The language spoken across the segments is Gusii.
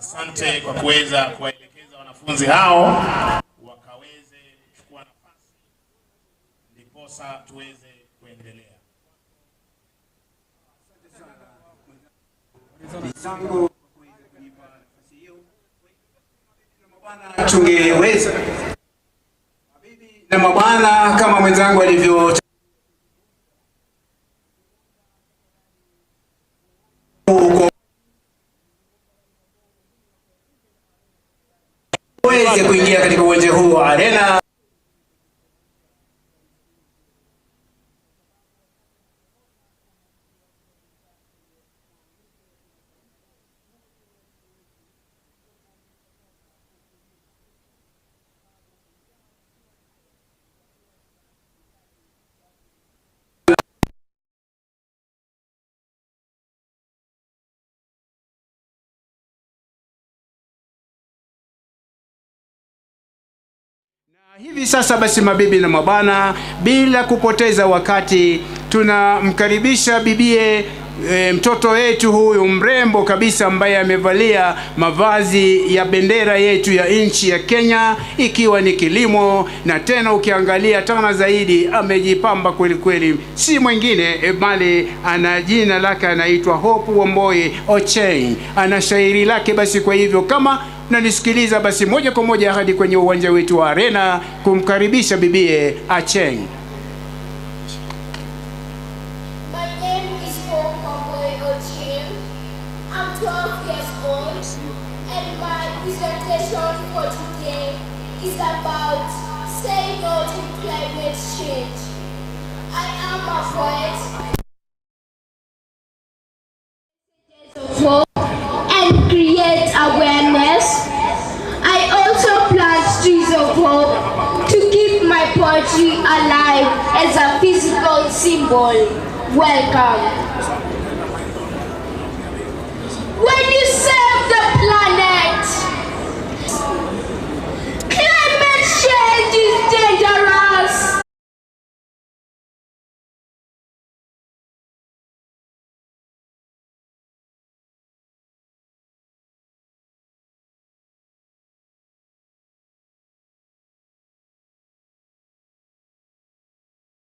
Asante kwa kuweza kuwaelekeza wanafunzi hao wakaweze kuchukua nafasi, ndiposa tuweze kuendelea. Zangu tungeweza na mabwana kama mwenzangu alivyo weze kuingia katika uwanja huu wa Arena. Hivi sasa basi, mabibi na mabwana, bila kupoteza wakati, tunamkaribisha bibie e, mtoto wetu huyu mrembo kabisa ambaye amevalia mavazi ya bendera yetu ya nchi ya Kenya, ikiwa ni kilimo, na tena ukiangalia tena zaidi amejipamba kweli kweli, si mwingine e, bali ana jina lake anaitwa Hope Wamboi Ocheng, ana shairi lake. Basi kwa hivyo kama nanisikiliza basi moja kwa moja hadi kwenye uwanja wetu wa Arena kumkaribisha bibie Acheng. My name is Hope Wamboi Ocheng. I'm 12 years old, and my presentation for today is about saying no to climate change. I am a poet of hope and create awareness. I also plant trees of hope to keep my poetry alive as a physical symbol. Welcome. When you save the planet, climate change is dangerous.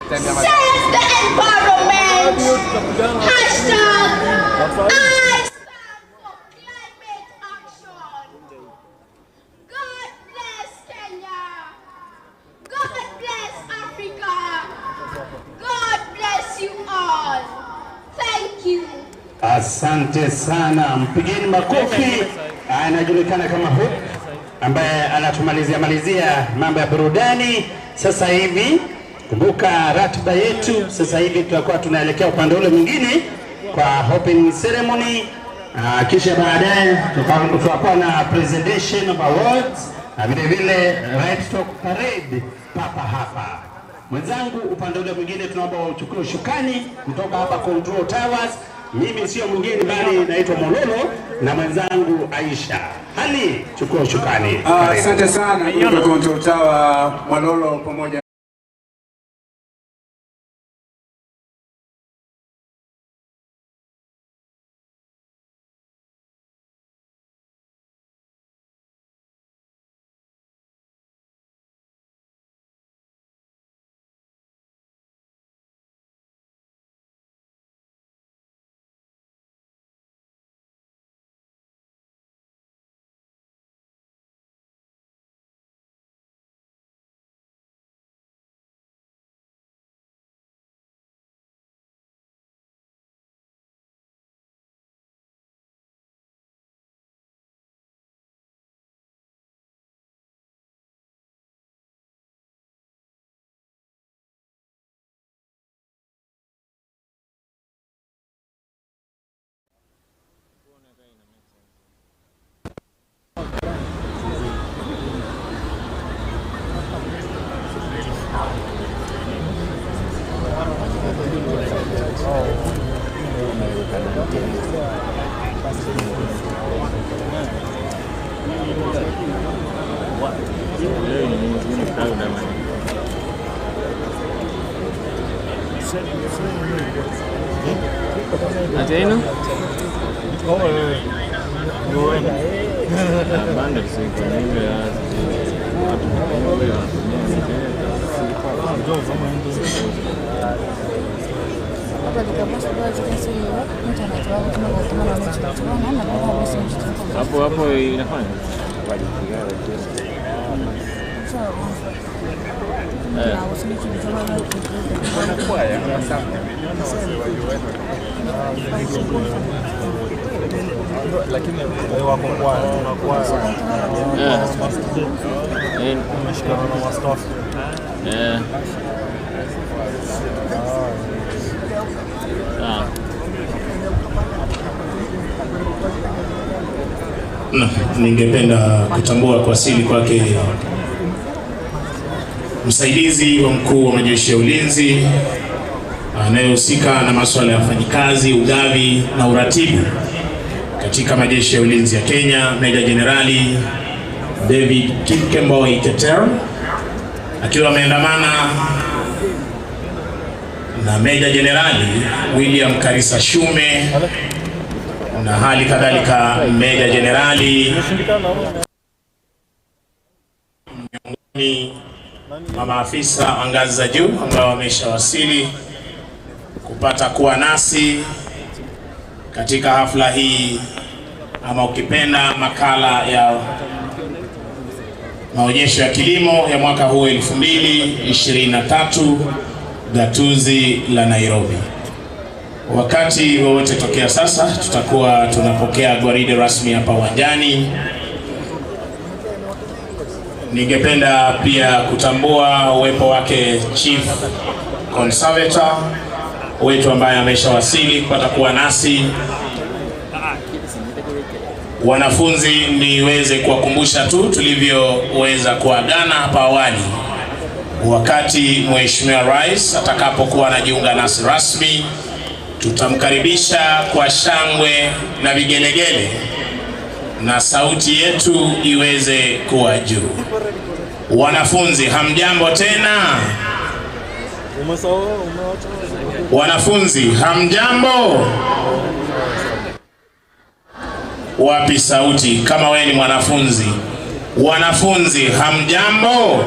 Save the environment. Hashtag I stand for climate action. God bless Kenya. God bless Africa. God bless you all. Thank you. Asante sana, mpigeni makofi. Anajulikana kama Hope ambaye anatumalizia malizia mambo ya burudani sasa hivi. Kumbuka ratiba yetu sasa hivi, tutakuwa tunaelekea upande ule mwingine kwa opening ceremony. Kisha baadaye tutakuwa na presentation of awards na vile vile livestock parade papa hapa. Mwenzangu upande ule mwingine, tunaomba uchukue ushukani kutoka hapa Control Towers. Mimi sio mwingine bali naitwa Mololo na mwenzangu Aisha. Hali, chukua ushukani. Asante sana kutoka Control Tower Mololo pamoja Ateno? Na, ningependa kutambua kuwasili kwake msaidizi wa mkuu wa majeshi ya ulinzi anayehusika na masuala ya wafanyikazi, ugavi na uratibu katika majeshi ya ulinzi ya Kenya, Meja Jenerali David Kipkemboi Keter akiwa ameandamana na Meja Jenerali William Karisa Shume na hali kadhalika Meja Jenerali miongoni mwa maafisa wa ngazi za juu ambao wameshawasili kupata kuwa nasi katika hafla hii ama ukipenda makala ya maonyesho ya kilimo ya mwaka huu 2023 gatuzi la Nairobi. Wakati wowote tokea sasa tutakuwa tunapokea gwaride rasmi hapa uwanjani. Ningependa pia kutambua uwepo wake Chief Conservator wetu ambaye ameshawasili kupata kuwa nasi. Wanafunzi, niweze kuwakumbusha tu tulivyoweza kuagana hapa awali, wakati Mheshimiwa Rais atakapokuwa anajiunga nasi rasmi, tutamkaribisha kwa shangwe na vigelegele na sauti yetu iweze kuwa juu. Wanafunzi, hamjambo tena? Wanafunzi, hamjambo? Wapi sauti kama wewe ni mwanafunzi? Wanafunzi, hamjambo?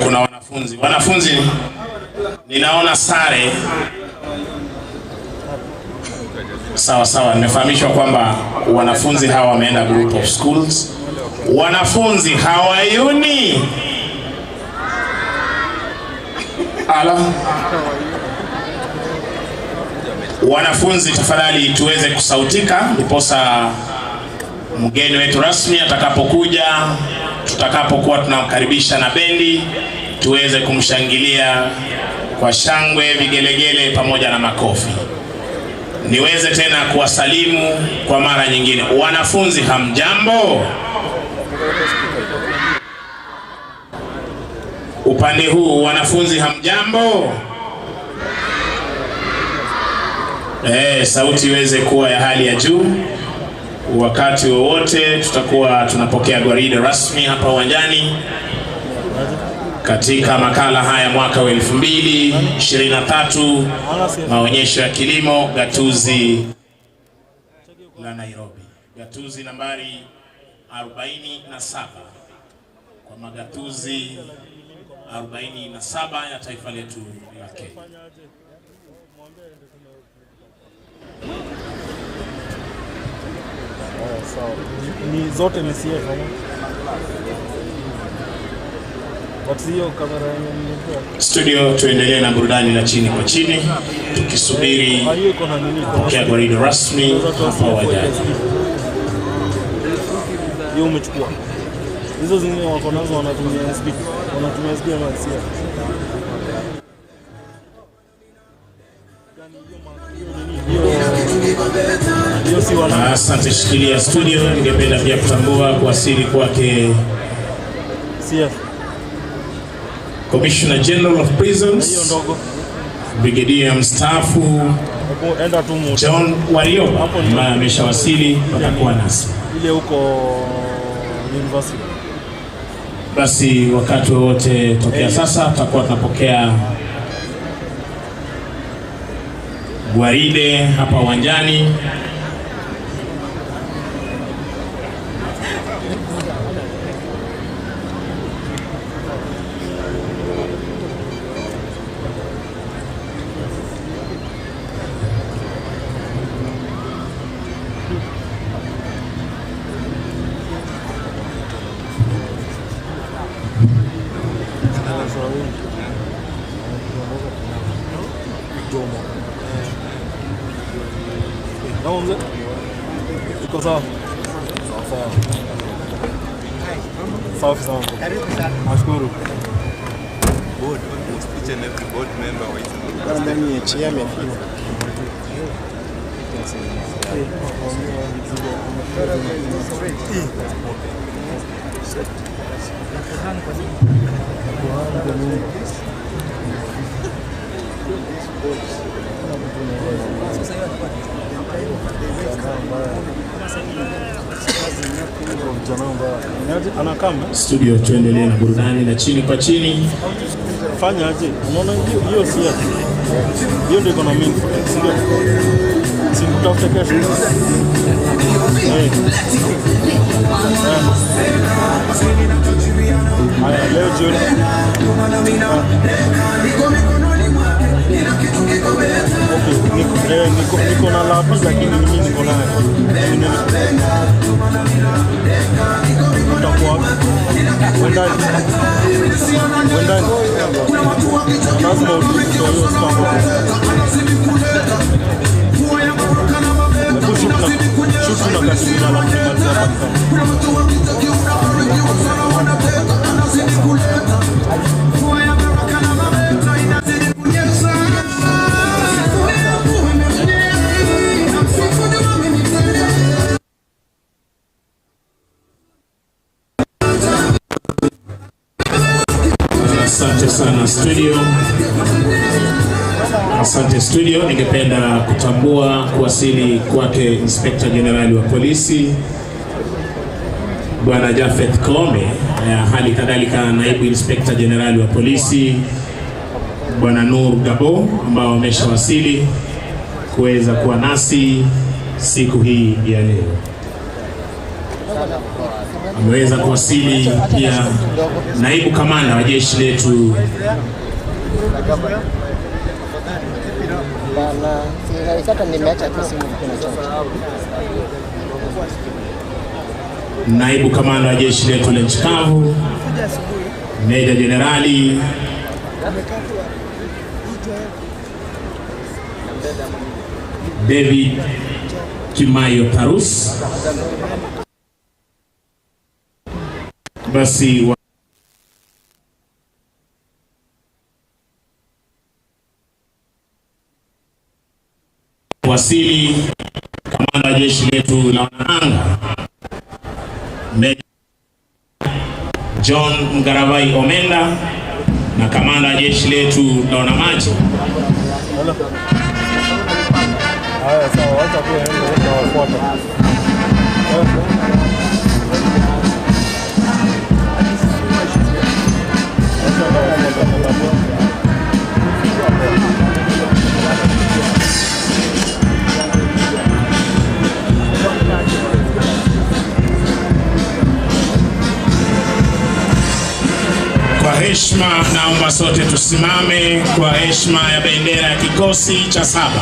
Kuna wanafunzi, wanafunzi, ninaona sare. Sawa sawa, nimefahamishwa kwamba wanafunzi hawa wameenda group of schools. Wanafunzi hawayuni ala. Wanafunzi tafadhali tuweze kusautika, ndiposa mgeni wetu rasmi atakapokuja, tutakapokuwa tunamkaribisha na bendi, tuweze kumshangilia kwa shangwe, vigelegele pamoja na makofi. Niweze tena kuwasalimu kwa mara nyingine. Wanafunzi hamjambo? Upande huu wanafunzi hamjambo? Sauti iweze kuwa ya hali ya juu. Wakati wowote tutakuwa tunapokea gwaride rasmi hapa uwanjani katika makala haya mwaka wa 2023 maonyesho ya kilimo gatuzi la Nairobi, gatuzi nambari 47 kwa magatuzi 47 ya taifa letu la Kenya. Sawa. Ni zote ni CF ama? But hiyo kamera yenye nilikuwa. Studio, tuendelee na burudani la chini kwa chini tukisubiri Ah, hiyo iko na nini? Iko na kupokea gwaride rasmi Unaweza toa hapa CF kwa uwanjani. SD. Hiyo umechukua. Hizo zingine wako nazo wanatumia SD. Wanatumia SD ama CF. Hiyo si wana Asante, shikilia studio. Ningependa pia kutambua kuwasili kwake CF. Commissioner General of Hiyo Prisons ndogo. Brigedia mstaafu Hebu enda tu mu John Warioba Hapo ni- ambaye ameshawasili watakuwa nasi. ile huko university. Basi wakati wowote tokea sasa tutakuwa tunapokea Gwaride hapa uwanjani. Kama mzee? Uko sawa? Sawa sawa. Safi sana. Karibu sana. Nashukuru. Board, almost each and every board member wa hizi Vijana mbaya. Niaje? Anakaa eh? Studio, tuendelee na burudani na chini kwa chini. Fanya aje? Unaona hiyo hiyo si yake. Hiyo ndio iko na mean si ndio? Si nikutafute kesho. Eh. Eh. Haya, leo jioni. Okay, niko, eh, niko na lapi lakini mimi niko nayo. Mimi Utakuwa wapi? Wendani. Wendani. Lazima utoe hiyo stamp. Hebu shoot na shoot na katimina alafu nimalize hapa kama. Asante sana studio, asante studio. Ningependa kutambua kuwasili kwake Inspekta Jenerali wa Polisi Bwana Jafeth Koome, hali kadhalika naibu Inspekta Jenerali wa Polisi Bwana Nur Gabo ambao wameshawasili kuweza kuwa nasi siku hii ya leo. Ameweza kuwasili pia naibu kamanda wa jeshi letu Bana, sasa nimeacha tu simu kuna chochote. naibu kamanda wa jeshi letu la nchi kavu Meja Jenerali David Kimayo Tarus. Basi wa wasili kamanda wa jeshi letu la wanaanga Meja John Mgaravai Omenda na kamanda wa jeshi letu la wanamaji Haya, sawa, wacha tu waende, nitawafuata. Wacha nitawafuata. Kwa heshima naomba sote tusimame kwa heshima ya bendera ya kikosi cha saba.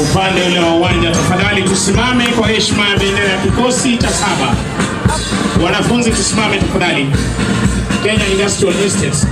Upande ule wa uwanja, tafadhali tusimame kwa heshima ya bendera ya kikosi cha saba. Wanafunzi tusimame tafadhali. Kenya Industrial Estates.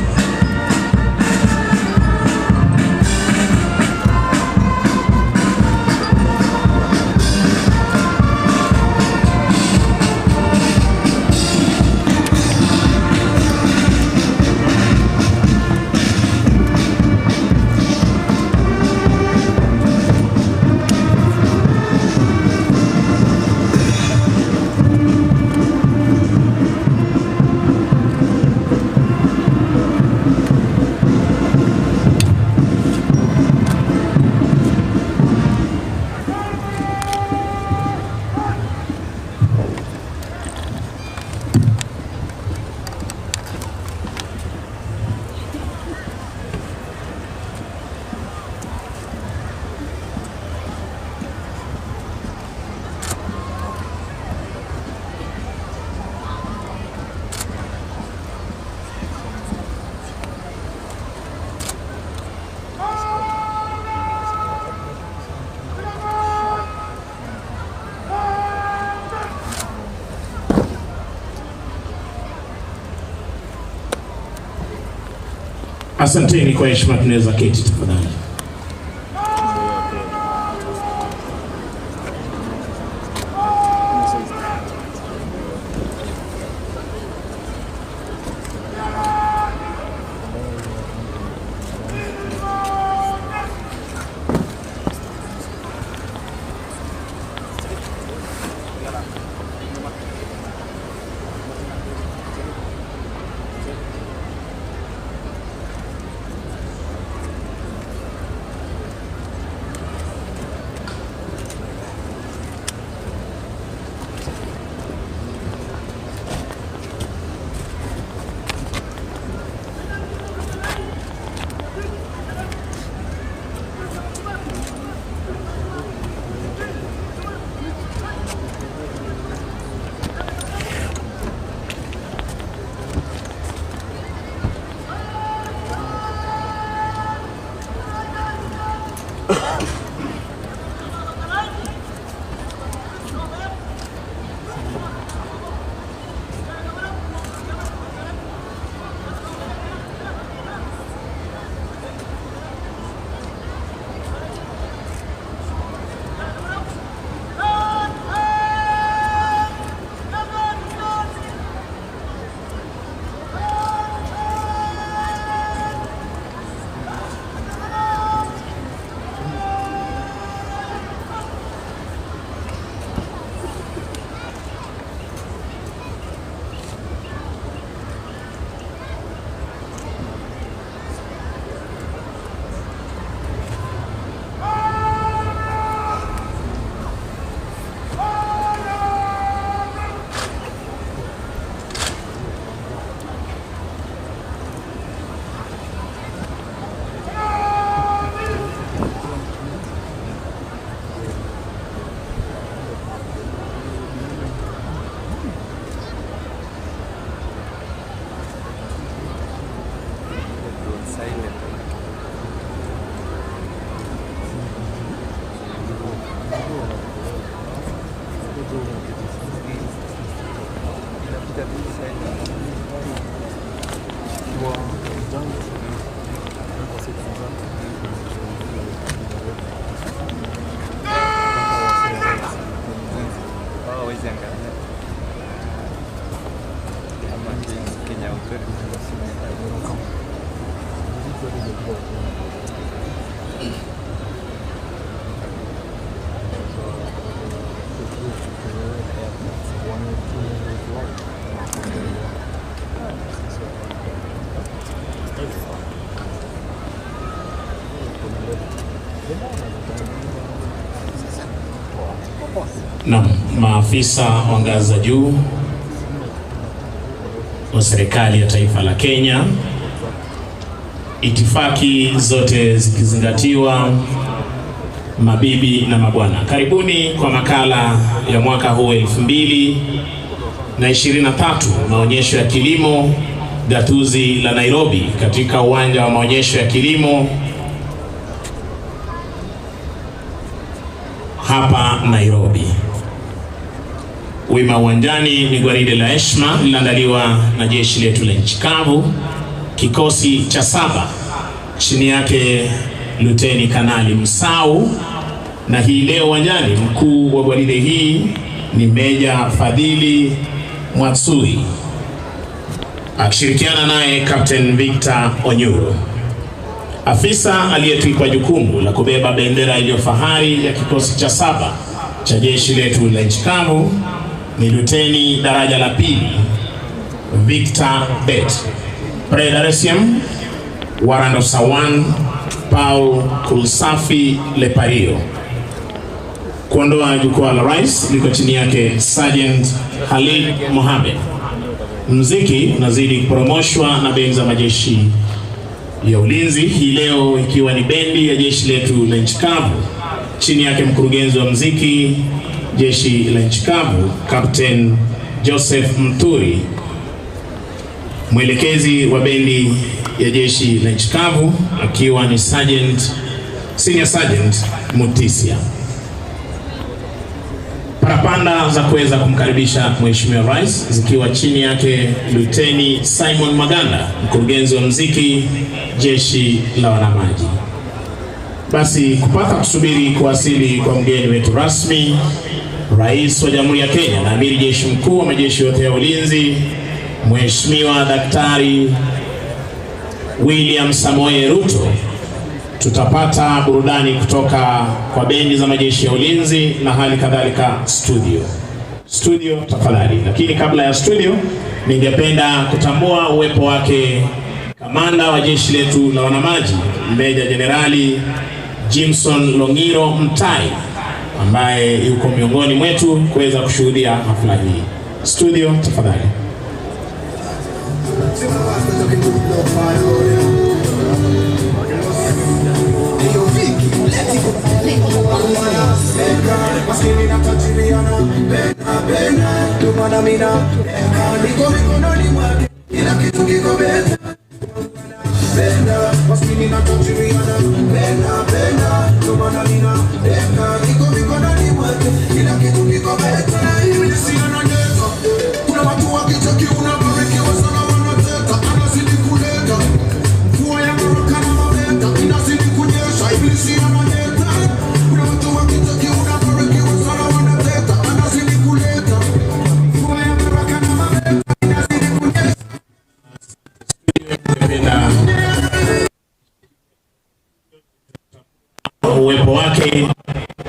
Asanteni kwa heshima, tunaweza keti tafadhali. Hawawezi angalia kama Kenya Na maafisa wa ngazi za juu wa serikali ya taifa la Kenya, itifaki zote zikizingatiwa, mabibi na mabwana, karibuni kwa makala ya mwaka huu 2023 maonyesho ya kilimo gatuzi la Nairobi, katika uwanja wa maonyesho ya kilimo hapa Nairobi. Wima uwanjani ni gwaride la heshima lililoandaliwa na jeshi letu la nchi kavu, kikosi cha saba, chini yake Luteni Kanali Msau. Na hii leo uwanjani, mkuu wa gwaride hii ni Meja Fadhili Mwatsui akishirikiana naye Captain Victor Onyuro. Afisa aliyetwikwa jukumu la kubeba bendera iliyo fahari ya kikosi cha saba cha jeshi letu la nchi kavu ni luteni daraja la pili Victor Bet. Pre Dar es Salaam, Warrant Officer 1 Paul Kulsafi Lepario. Kuondoa jukwaa la rais liko chini yake Sergeant Khalid Mohamed. Mziki unazidi kupromoshwa na bendi za majeshi ya ulinzi hii leo ikiwa ni bendi ya jeshi letu la nchi kavu, chini yake mkurugenzi wa mziki jeshi la nchi kavu Captain Joseph Mturi, mwelekezi wa bendi ya jeshi la nchi kavu akiwa ni Sergeant, Senior Sergeant Mutisia. Parapanda za kuweza kumkaribisha Mheshimiwa Rais zikiwa chini yake Luteni Simon Maganda, mkurugenzi wa mziki Jeshi la Wanamaji. Basi kupata kusubiri kuwasili kwa mgeni wetu rasmi, Rais wa Jamhuri ya Kenya na Amiri Jeshi Mkuu wa majeshi yote ya ulinzi, Mheshimiwa Daktari William Samoei Ruto, tutapata burudani kutoka kwa bendi za majeshi ya ulinzi na hali kadhalika studio. Studio tafadhali. Lakini kabla ya studio, ningependa kutambua uwepo wake kamanda wa jeshi letu la wanamaji Meja Jenerali Jimson Longiro Mtai ambaye yuko miongoni mwetu kuweza kushuhudia hafla hii. Studio tafadhali. Ningependa uwepo wake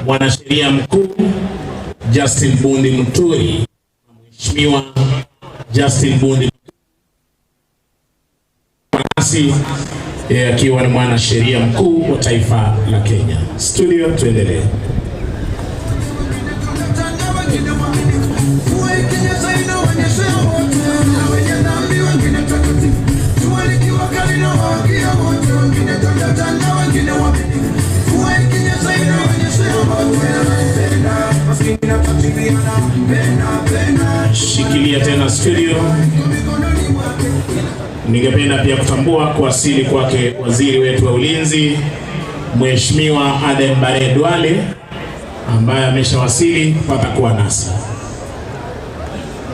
mwanasheria mkuu Justin Bundi Muturi, Mheshimiwa Justin Bundi nasi yeye akiwa ni mwanasheria mkuu wa taifa la Kenya. Studio, tuendelee. Shikilia tena studio. Ningependa pia kutambua kuwasili kwake waziri wetu wa ulinzi Mheshimiwa Aden Bare Duale ambaye ameshawasili kupata kuwa nasi.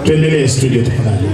Tuendelee studio tafadhali.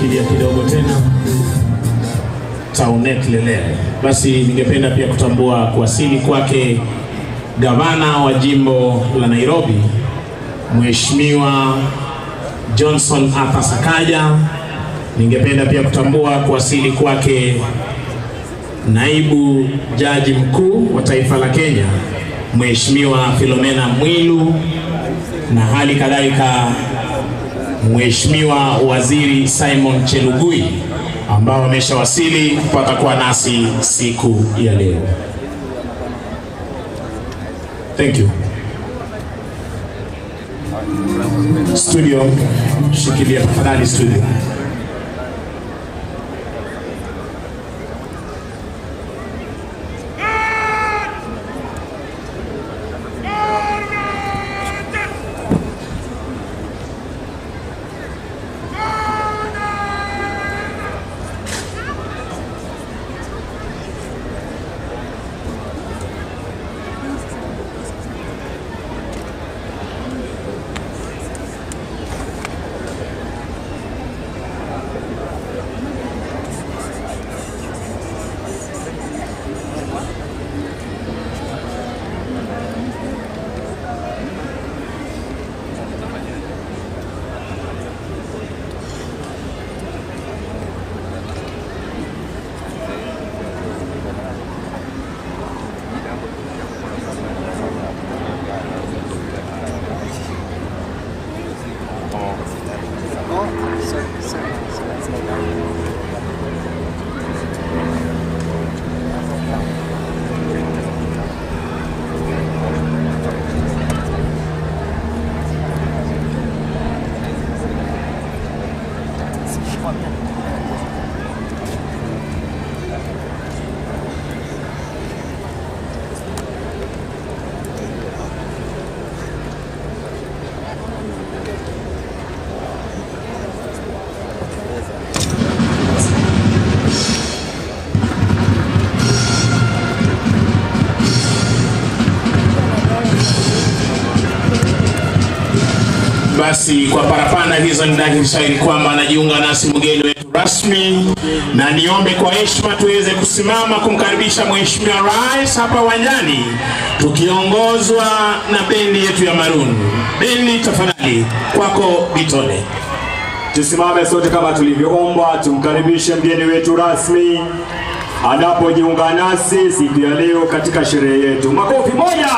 Shikilia kidogo tena. Taunet Lelere. Basi ningependa pia kutambua kuwasili kwake gavana wa jimbo la Nairobi, Mheshimiwa Johnson Arthur Sakaja. Ningependa pia kutambua kuwasili kwake naibu jaji mkuu wa taifa la Kenya, Mheshimiwa Philomena Mwilu, na hali kadhalika Mheshimiwa Waziri Simon Chelugui ambao wameshawasili kupata kuwa nasi siku ya leo. Thank you. Studio, shikilia tafadhali studio. Oh, sorry, sorry, sorry. Basi kwa parapanda hizo ni dhahiri shahiri kwamba anajiunga nasi mgeni wetu rasmi, na niombe kwa heshima tuweze kusimama kumkaribisha Mheshimiwa Rais hapa uwanjani tukiongozwa na bendi yetu ya Maroon. Bendi tafadhali, kwako Bitole. Tusimame sote kama tulivyoombwa, tumkaribishe mgeni wetu rasmi anapojiunga nasi siku ya leo katika sherehe yetu. Makofi moja!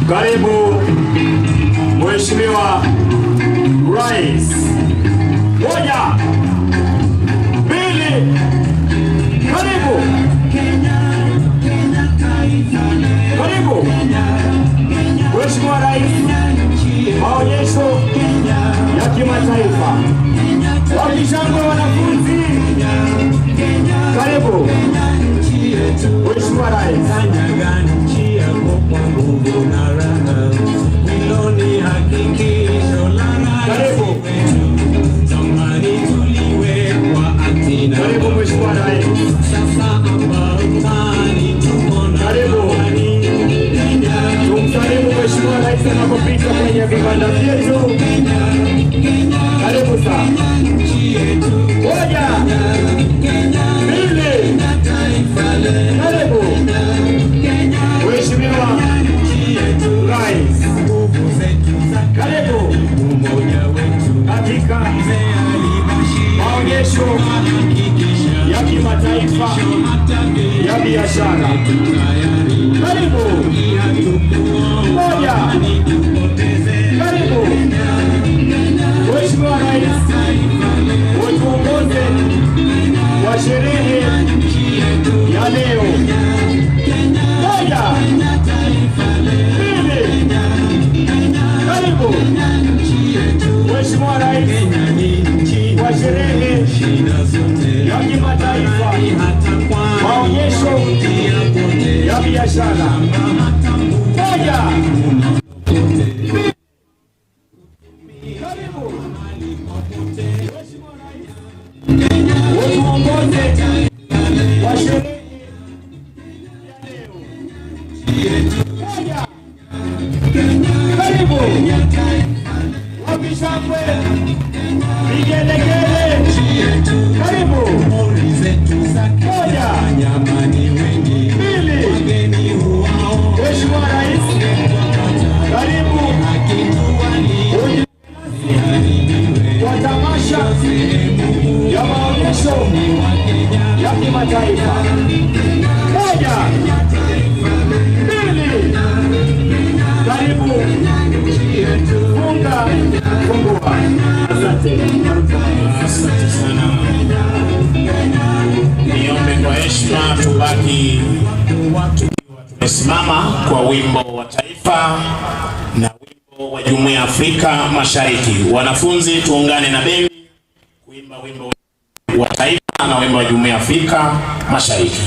Karibu Mheshimiwa Rais. Moja, mbili, karibu, karibu Mheshimiwa Rais, maonyesho ya kimataifa. Wakishangwe wanafunzi, karibu Mheshimiwa Rais. Karibu. Karibu Mheshimiwa Rais. Karibu. Tumsalimu Mheshimiwa Rais anapopita kwenye vibanda vyetu. Karibu sana. Moja, mbili, karibu. Mheshimiwa Rais. Karibu katika maonyesho ya kimataifa ya biashara. Karibu moja, karibu Mheshimiwa Rais, utuongoze kwa sherehe ya leo. Moja, mbili, karibu Mheshimiwa Rais kwa sherehe ya kimataifa maonyesho ya biashara. Moja, mbili, karibu Mheshimiwa Rais, utuongoze kwa sherehe ya leo. Moja, karibu wapishangwe vigelegele. wa tamasha ya maonyesho ya kimataifa. Moja, mbili, karibu, funga, fungua. Asante. Asante sana. Niombe kwa heshima tubaki tukiwa tumesimama kwa wimbo wa taifa na wimbo wa Jumuiya ya Afrika Mashariki. Wanafunzi tuungane na bendi kuimba wimbo wa taifa na wimbo wa Jumuiya ya Afrika Mashariki.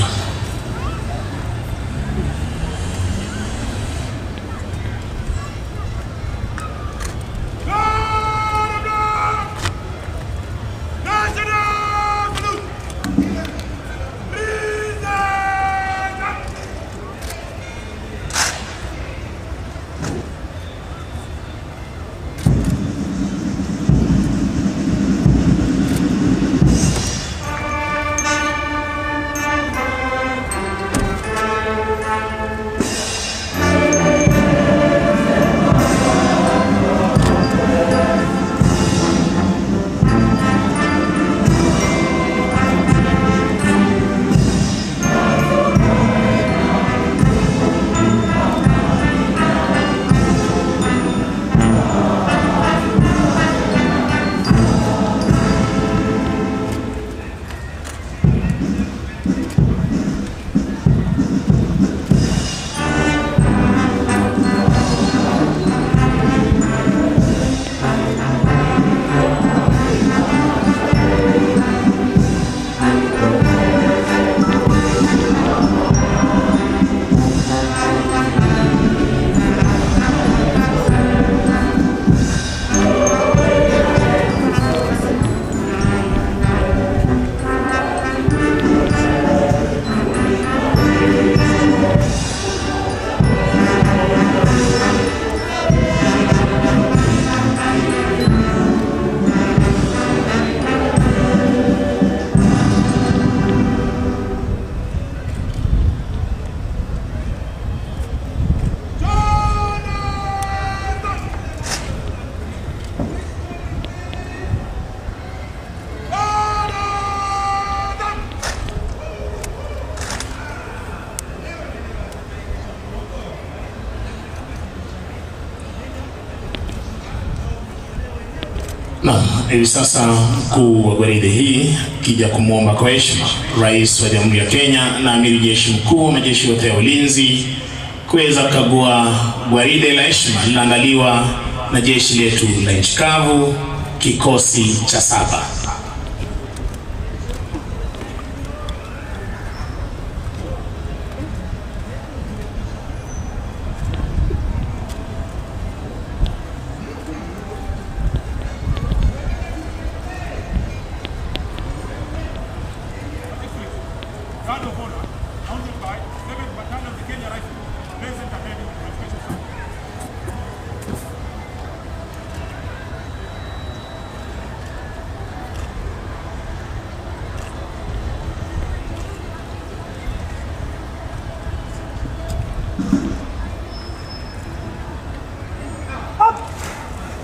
Naam, hivi sasa mkuu wa gwaride hii kija kumwomba kwa heshima Rais wa Jamhuri ya Kenya na Amiri Jeshi Mkuu wa majeshi yote ya ulinzi kuweza kukagua gwaride la heshima lililoandaliwa na jeshi letu la nchi kavu kikosi cha saba. Guard of Honor, mounted by 7th Battalion of the Kenya Rifles, present Academy and Special Service.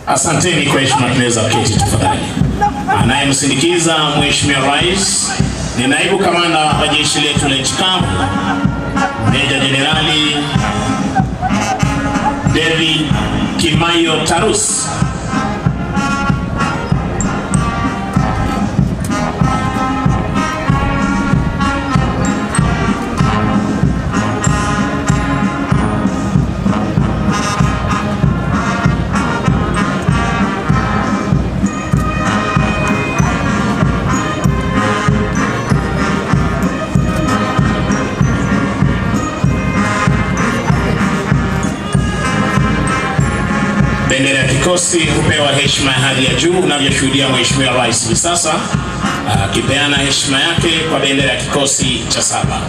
Asanteni kwa heshima, tunaweza keti tafadhali. Anayemsindikiza Mheshimiwa Rais ni naibu kamanda wa jeshi letu la nchi kavu Meja Jenerali David Kimayo Tarus. Bendera ya kikosi hupewa heshima ya hadhi ya juu unavyoshuhudia Mheshimiwa Rais hivi sasa akipeana heshima yake kwa bendera ya kikosi cha saba.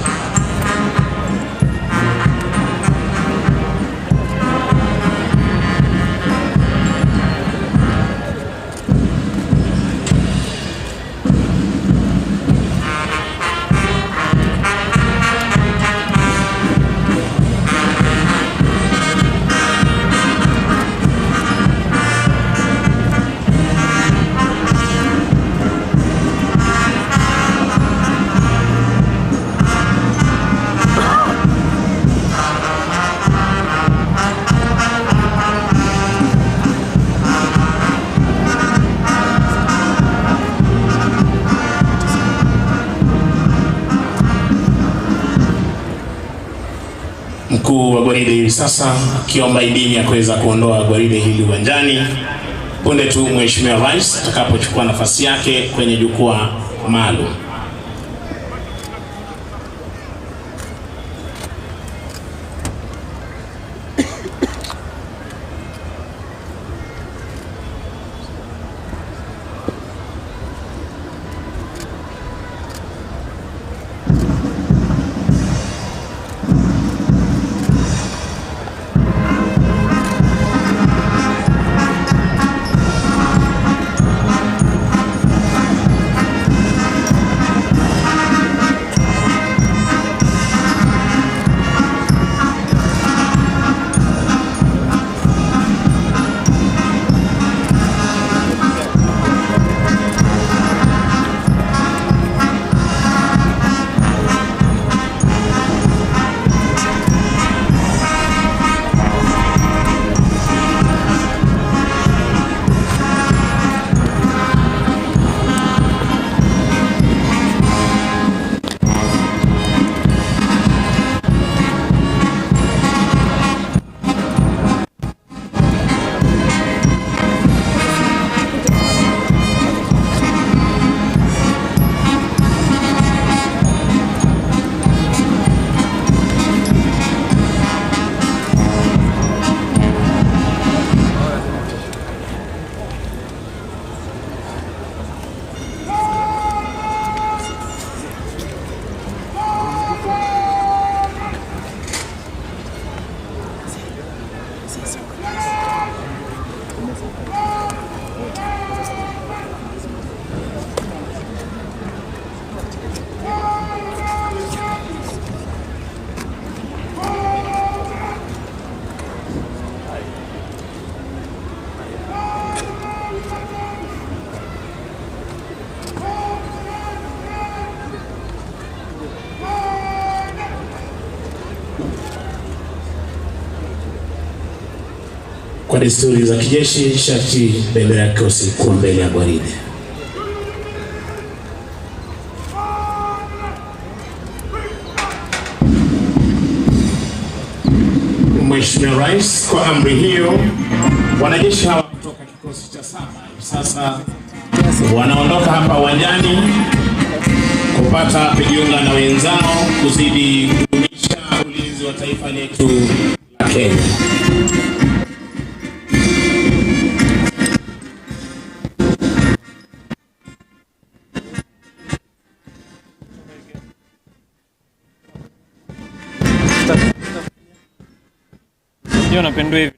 mkuu wa gwaride hivi sasa akiomba idhini ya kuweza kuondoa gwaride hili uwanjani punde tu Mheshimiwa Rais atakapochukua nafasi yake kwenye jukwaa maalum. Kwa desturi za kijeshi, sharti bendera ya kikosi kuwa mbele ya gwaride. Mheshimiwa Rais, kwa amri hiyo, wanajeshi hawa kutoka kikosi cha saba hivi sasa wanaondoka hapa uwanjani kupata kujiunga na wenzao kuzidi kudumisha ulinzi wa taifa letu la Kenya. Ndio napendwa hivi.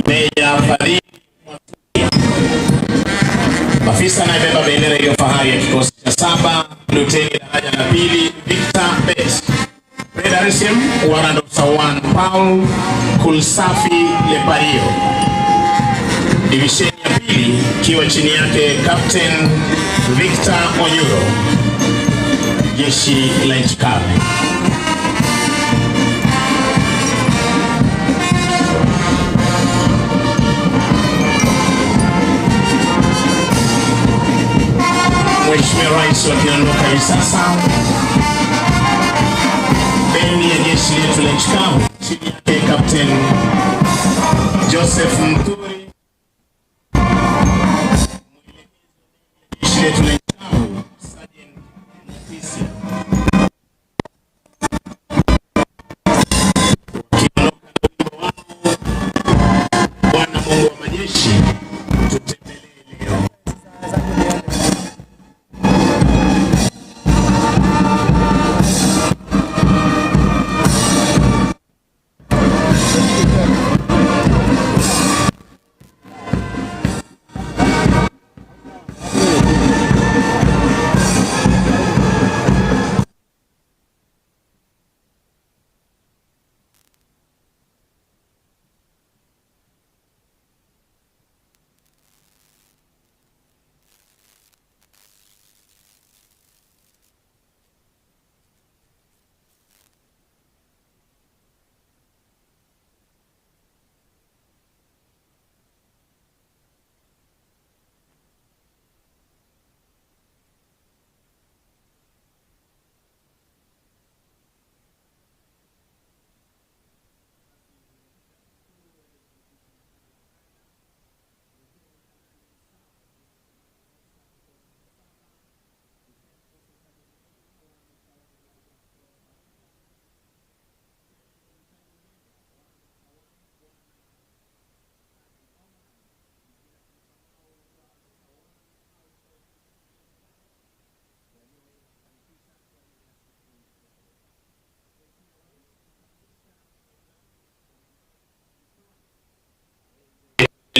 Meja Fadhili Mwasuria. Afisa anayebeba bendera iliyo fahari ya kikosi cha saba, luteni daraja la pili Victor Bet. Breda RSM, Warrant Officer 1 Paul Kulsafi Lepario. Divisheni ya pili ikiwa chini yake Captain Victor Onyuro, jeshi la nchi kavu. Mheshimiwa Rais wakiondoka hivi sasa, bendi ya jeshi letu la nchi kavu chini yake Captain Joseph Mturi, jeshi letu la nchi kavu Sergeant Mutisi, wakiondoka na wimbo wao Bwana Mungu wa majeshi tutembelee leo.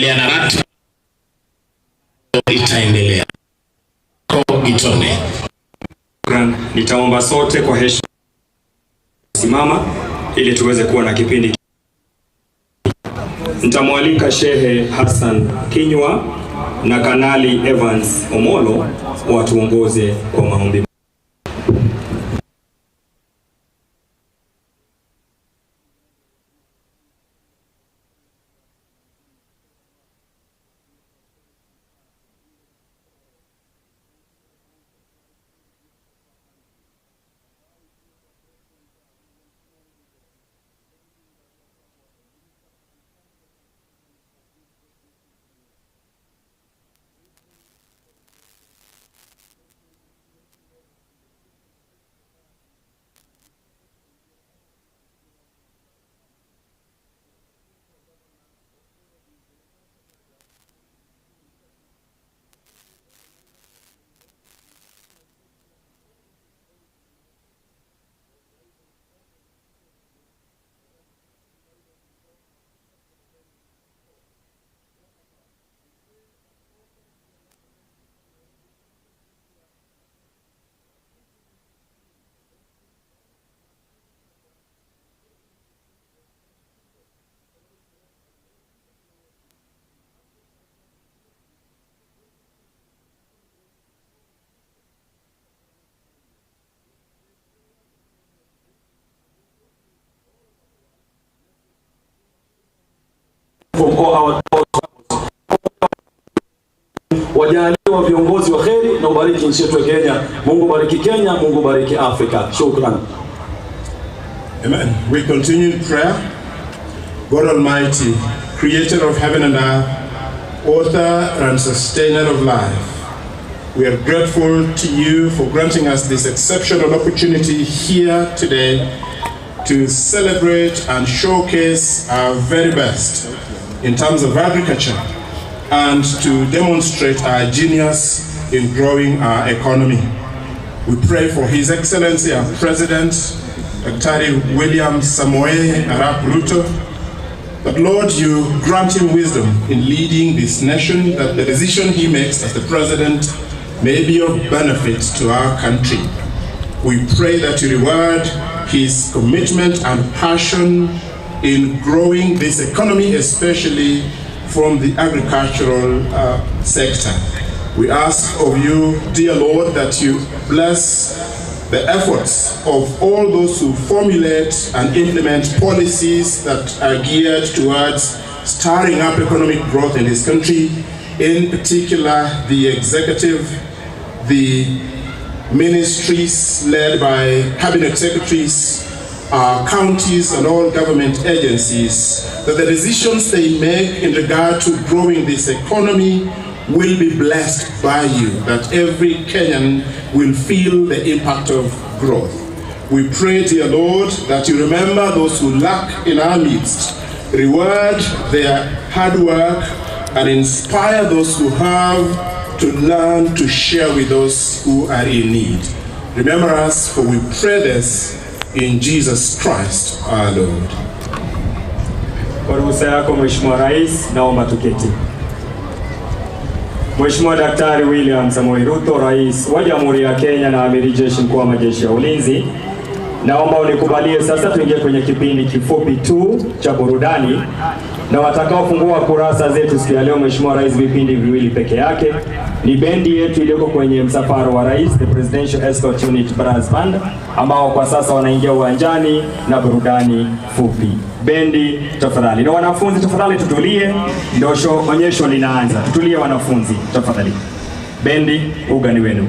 Na ratiba itaendelea. Gitone. Nitaomba sote kwa heshima simama ili tuweze kuwa na kipindi. Nitamwalika Shehe Hassan Kinywa na Kanali Evans Omolo watuongoze kwa maombi. From all our wajaliwa viongozi wa kheri na ubariki nchi yetu ya Kenya. Mungu bariki Kenya, Mungu bariki Afrika. Shukran. Amen. We continue in prayer. God Almighty, creator of heaven and earth, author and sustainer of life, we are grateful to you for granting us this exceptional opportunity here today to celebrate and showcase our very best in terms of agriculture and to demonstrate our genius in growing our economy. We pray for His Excellency, our President, Dr. William Samoei Arap Ruto, that Lord, you grant him wisdom in leading this nation, that the decision he makes as the president may be of benefit to our country. We pray that you reward his commitment and passion in growing this economy, especially from the agricultural sector. We ask of you, dear Lord, that you bless the efforts of all those who formulate and implement policies that are geared towards stirring up economic growth in this country, in particular the executive, the ministries led by cabinet secretaries, our counties and all government agencies, that the decisions they make in regard to growing this economy will be blessed by you, that every Kenyan will feel the impact of growth. We pray, dear Lord, that you remember those who lack in our midst, reward their hard work, and inspire those who have to learn to share with those who are in need. Remember us, for we pray this in Jesus Christ our Lord. Kwa ruhusa yako Mheshimiwa Rais, naomba tuketi. Mheshimiwa Daktari William Samoei Ruto, Rais wa Jamhuri ya Kenya na Amiri Jeshi Mkuu wa Majeshi ya Ulinzi, naomba unikubalie sasa tuingie kwenye kipindi kifupi tu cha burudani, na watakaofungua kurasa zetu siku ya leo, Mheshimiwa Rais, vipindi viwili peke yake ni bendi yetu iliyoko kwenye msafara wa rais, the Presidential Escort Unit Brass Band, ambao kwa sasa wanaingia uwanjani na burudani fupi. Bendi tafadhali, na wanafunzi tafadhali tutulie, ndio onyesho linaanza. Tutulie wanafunzi tafadhali. Bendi, ugani wenu.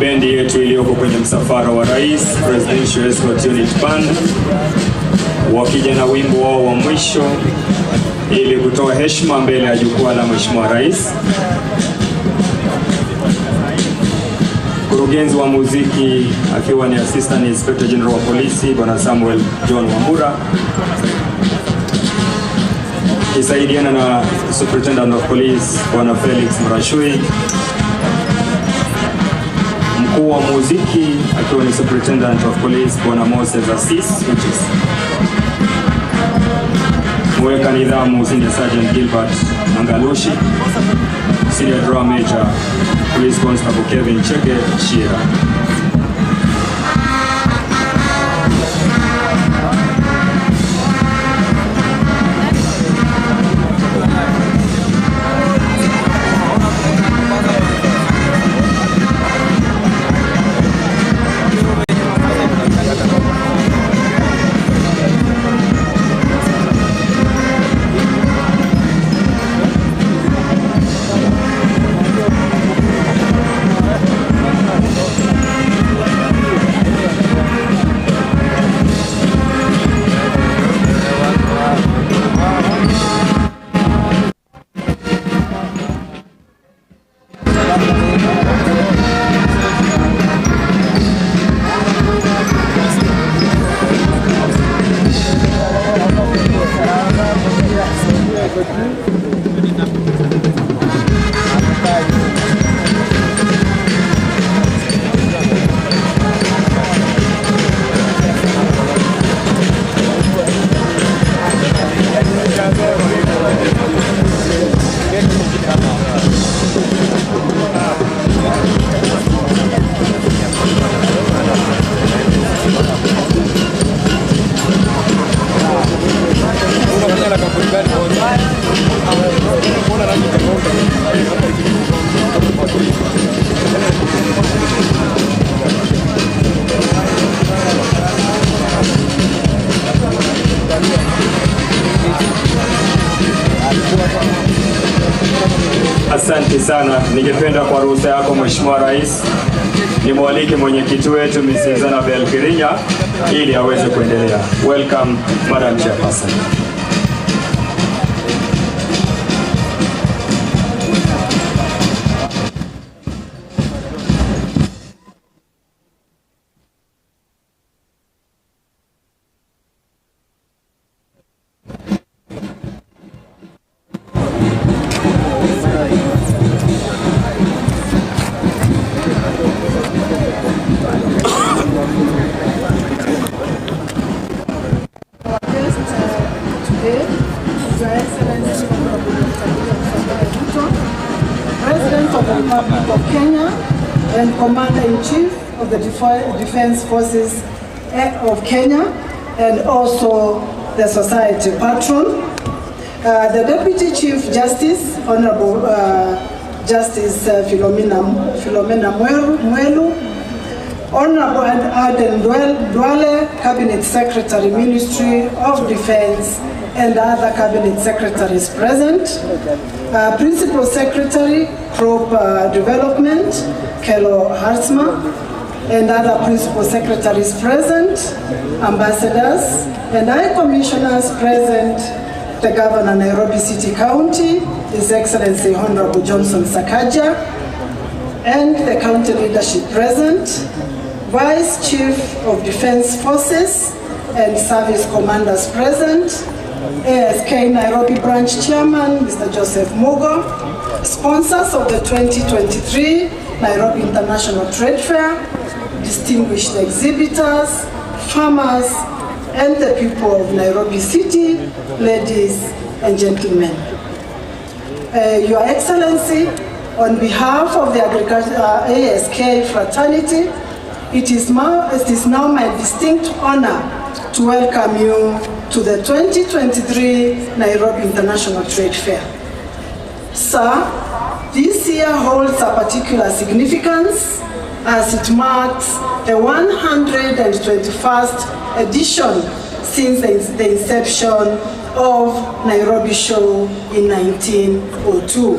bendi yetu iliyoko kwenye msafara wa rais, Presidential Escort Unit Band, wakija na wimbo wao wa mwisho ili kutoa heshima mbele ya jukwaa la Mheshimiwa Rais. Mkurugenzi wa muziki akiwa ni Assistant Inspector General wa polisi Bwana Samuel John Wambura akisaidiana na Superintendent of Police Bwana Felix Mrashui, mkuu wa muziki akiwa ni Superintendent of Police Bwana Moses Assis which is mweka nidhamu Senior Sergeant Gilbert Mangalushi, Senior Drum Major Police Constable Kevin Chege Shira. Asante sana. Ningependa kwa ruhusa yako Mheshimiwa Rais, nimwalike mwenyekiti wetu Mrs. Annabel Kirinya ili aweze kuendelea. Welcome Madam Chairperson. Our guest today is Your Excellency Honorable Dr. William Samoei Ruto, President of the Republic of Kenya and Commander-in-Chief of the Defense Forces of Kenya and also the Society Patron. The Deputy Chief Justice, Honorable Justice Philomena Mwelu, Honorable Aden Duale, Cabinet Secretary, Ministry of Defense, and other Cabinet Secretaries present. Principal Secretary, Crop Development, Kelo Harsma, and other Principal Secretaries present, Ambassadors, and High Commissioners present, the Governor, Nairobi City County, His Excellency Honorable Johnson Sakaja, and the county leadership present, Vice Chief of Defense Forces and Service Commanders present, ASK Nairobi Branch Chairman, Mr. Joseph Mugo, sponsors of the 2023 Nairobi International Trade Fair, distinguished exhibitors, farmers, and the people of Nairobi City, ladies and gentlemen. Your Excellency, on behalf of the ASK fraternity, it is now my distinct honor to welcome you to the 2023 Nairobi International Trade Fair. Sir, this year holds a particular significance as it marks the 121st edition since the inception of Nairobi Show in 1902.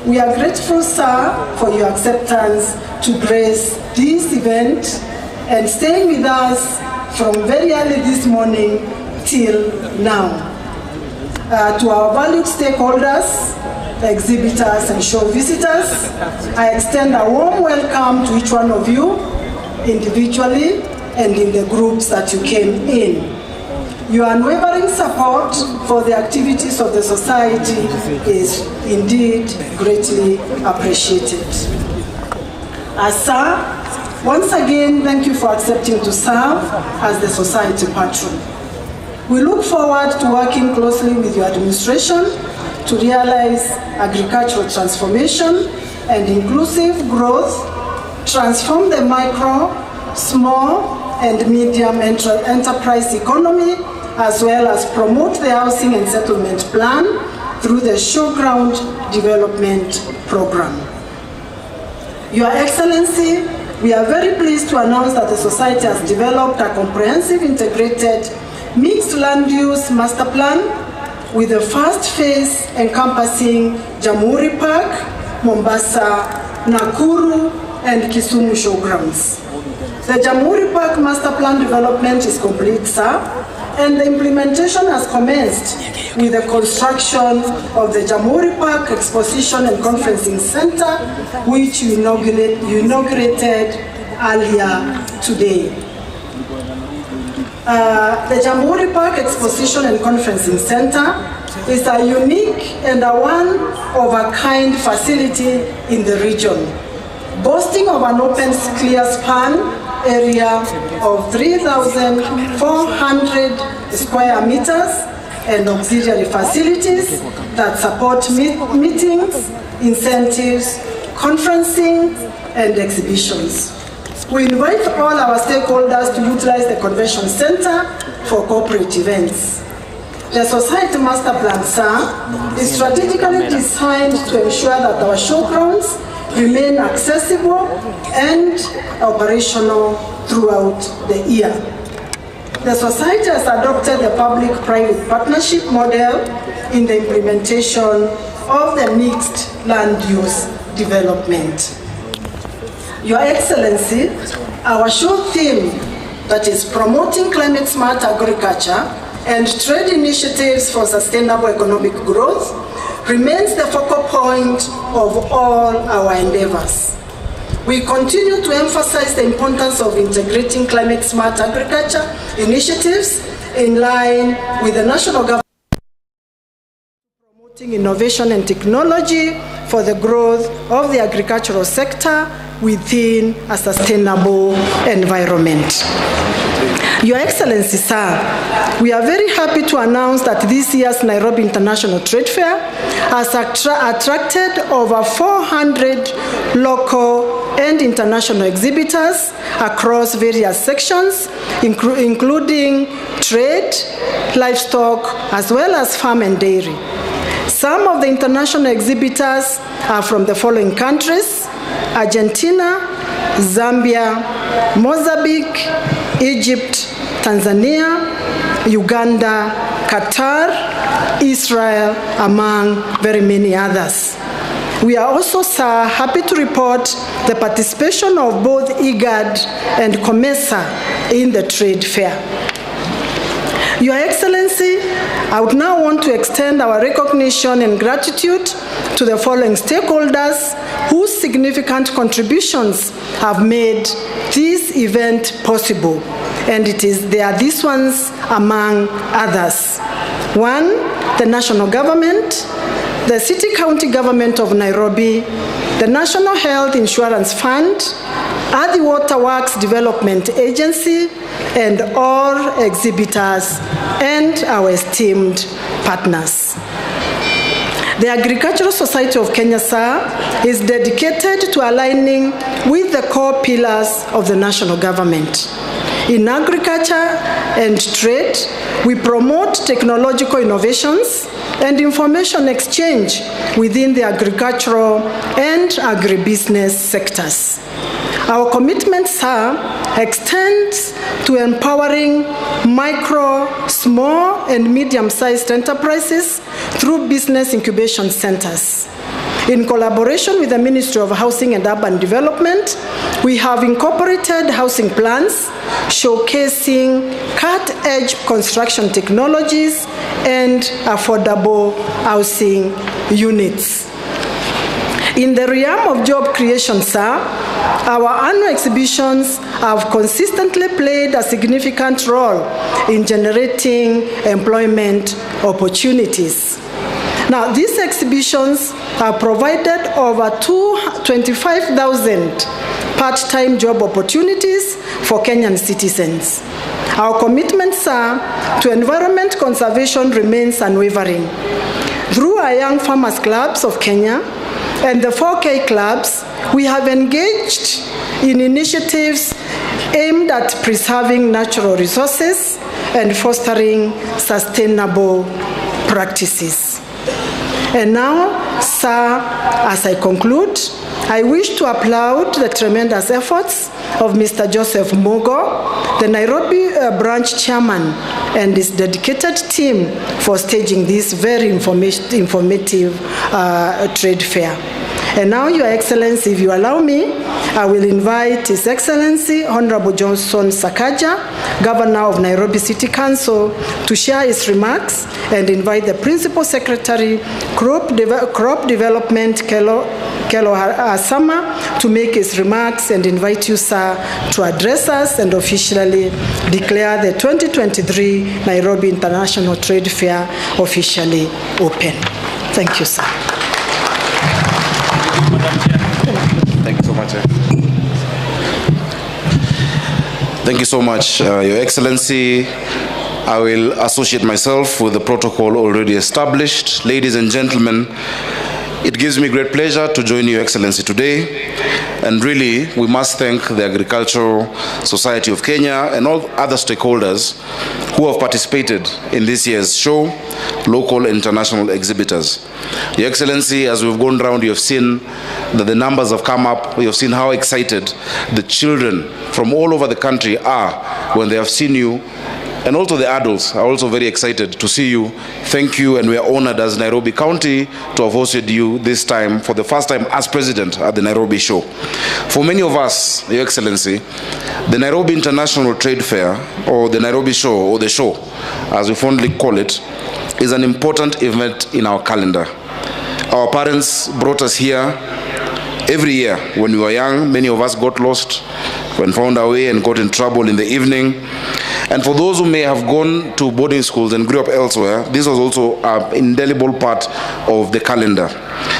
We are grateful, sir, for your acceptance to grace this event and staying with us from very early this morning till now. To our valued stakeholders, exhibitors and show visitors, I extend a warm welcome to each one of you individually and in the groups that you came in. Your unwavering support for the activities of the society is indeed greatly appreciated. As sir, once again, thank you for accepting to serve as the society patron. We look forward to working closely with your administration to realize agricultural transformation and inclusive growth, transform the micro, small, and medium enterprise economy, as well as promote the housing and settlement plan through the Showground Development Program. Your Excellency, we are very pleased to announce that the Society has developed a comprehensive integrated mixed land use master plan with the first phase encompassing Jamhuri Park, Mombasa, Nakuru, and Kisumu showgrounds. The Jamhuri Park Master Plan development is complete, sir, and the implementation has commenced with the construction of the Jamhuri Park Exposition and Conferencing Center, which you inaugurated earlier today. The Jamhuri Park Exposition and Conferencing Center is a unique and a one-of-a-kind facility in the region, boasting of an open clear span area of 3,400 square meters and auxiliary facilities that support meetings, incentives, conferencing, and exhibitions. We invite all our stakeholders to utilize the convention center for corporate events. The Society Master Plan, sir, is strategically designed to ensure that our showgrounds remain accessible and operational throughout the year. The Society has adopted the public-private partnership model in the implementation of the mixed land use development. Your Excellency, our show theme, that is promoting climate-smart agriculture and trade initiatives for sustainable economic growth, remains the focal point of all our endeavors. We continue to emphasize the importance of integrating climate-smart agriculture initiatives in line with the national government promoting innovation and technology for the growth of the agricultural sector within a sustainable environment. Your Excellency, sir, we are very happy to announce that this year's Nairobi International Trade Fair has attracted over 400 local and international exhibitors across various sections, including trade, livestock, as well as farm and dairy. Some of the international exhibitors are from the following countries: Argentina, Zambia, Mozambique, Egypt, Tanzania, Uganda, Qatar, Israel, among very many others. We are also, sir, happy to report the participation of both IGAD and COMESA in the trade fair. Your Excellency, I would now want to extend our recognition and gratitude to the following stakeholders whose significant contributions have made this event possible. And they are these ones among others. One, the national government, the City County Government of Nairobi, the National Health Insurance Fund, Athi Water Works Development Agency, and all exhibitors and our esteemed partners. The Agricultural Society of Kenya, sir, is dedicated to aligning with the core pillars of the national government. In agriculture and trade, we promote technological innovations and information exchange within the agricultural and agribusiness sectors. Our commitment, sir, extends to empowering micro, small, and medium-sized enterprises through business incubation centers. In collaboration with the Ministry of Housing and Urban Development, we have incorporated housing plans showcasing cut-edge construction technologies and affordable housing units. In the realm of job creation, sir, our annual exhibitions have consistently played a significant role in generating employment opportunities. Now, these exhibitions have provided over 25,000 part-time job opportunities for Kenyan citizens. Our commitment, sir, to environment conservation remains unwavering. Through our Young Farmers Clubs of Kenya and the 4K clubs, we have engaged in initiatives aimed at preserving natural resources and fostering sustainable practices. And now, sir, as I conclude, I wish to applaud the tremendous efforts of Mr. Joseph Mugo, the Nairobi branch chairman, and his dedicated team for staging this very informative trade fair. And now, Your Excellency, if you allow me, I will invite His Excellency Honorable Johnson Sakaja, Governor of Nairobi City Council, to share his remarks and invite the Principal Secretary, Crop, Crop Development, Kelo, Kelo Asama, to make his remarks and invite you, sir, to address us and officially declare the 2023 Nairobi International Trade Fair officially open. Thank you, sir. Thank you so much. Thank you so much, Your Excellency. I will associate myself with the protocol already established. Ladies and gentlemen, it gives me great pleasure to join Your Excellency today. And really, we must thank the Agricultural Society of Kenya and all other stakeholders who have participated in this year's show, local and international exhibitors. Your Excellency, as we've gone round, you have seen that the numbers have come up. You have seen how excited the children from all over the country are when they have seen you. And also the adults are also very excited to see you. Thank you, and we are honored as Nairobi County to have hosted you this time for the first time as president at the Nairobi Show. For many of us, Your Excellency, the Nairobi International Trade Fair, or the Nairobi Show, or the show, as we fondly call it, is an important event in our calendar. Our parents brought us here every year when we were young. Many of us got lost and found our way and got in trouble in the evening. And for those who may have gone to boarding schools and grew up elsewhere, this was also an indelible part of the calendar.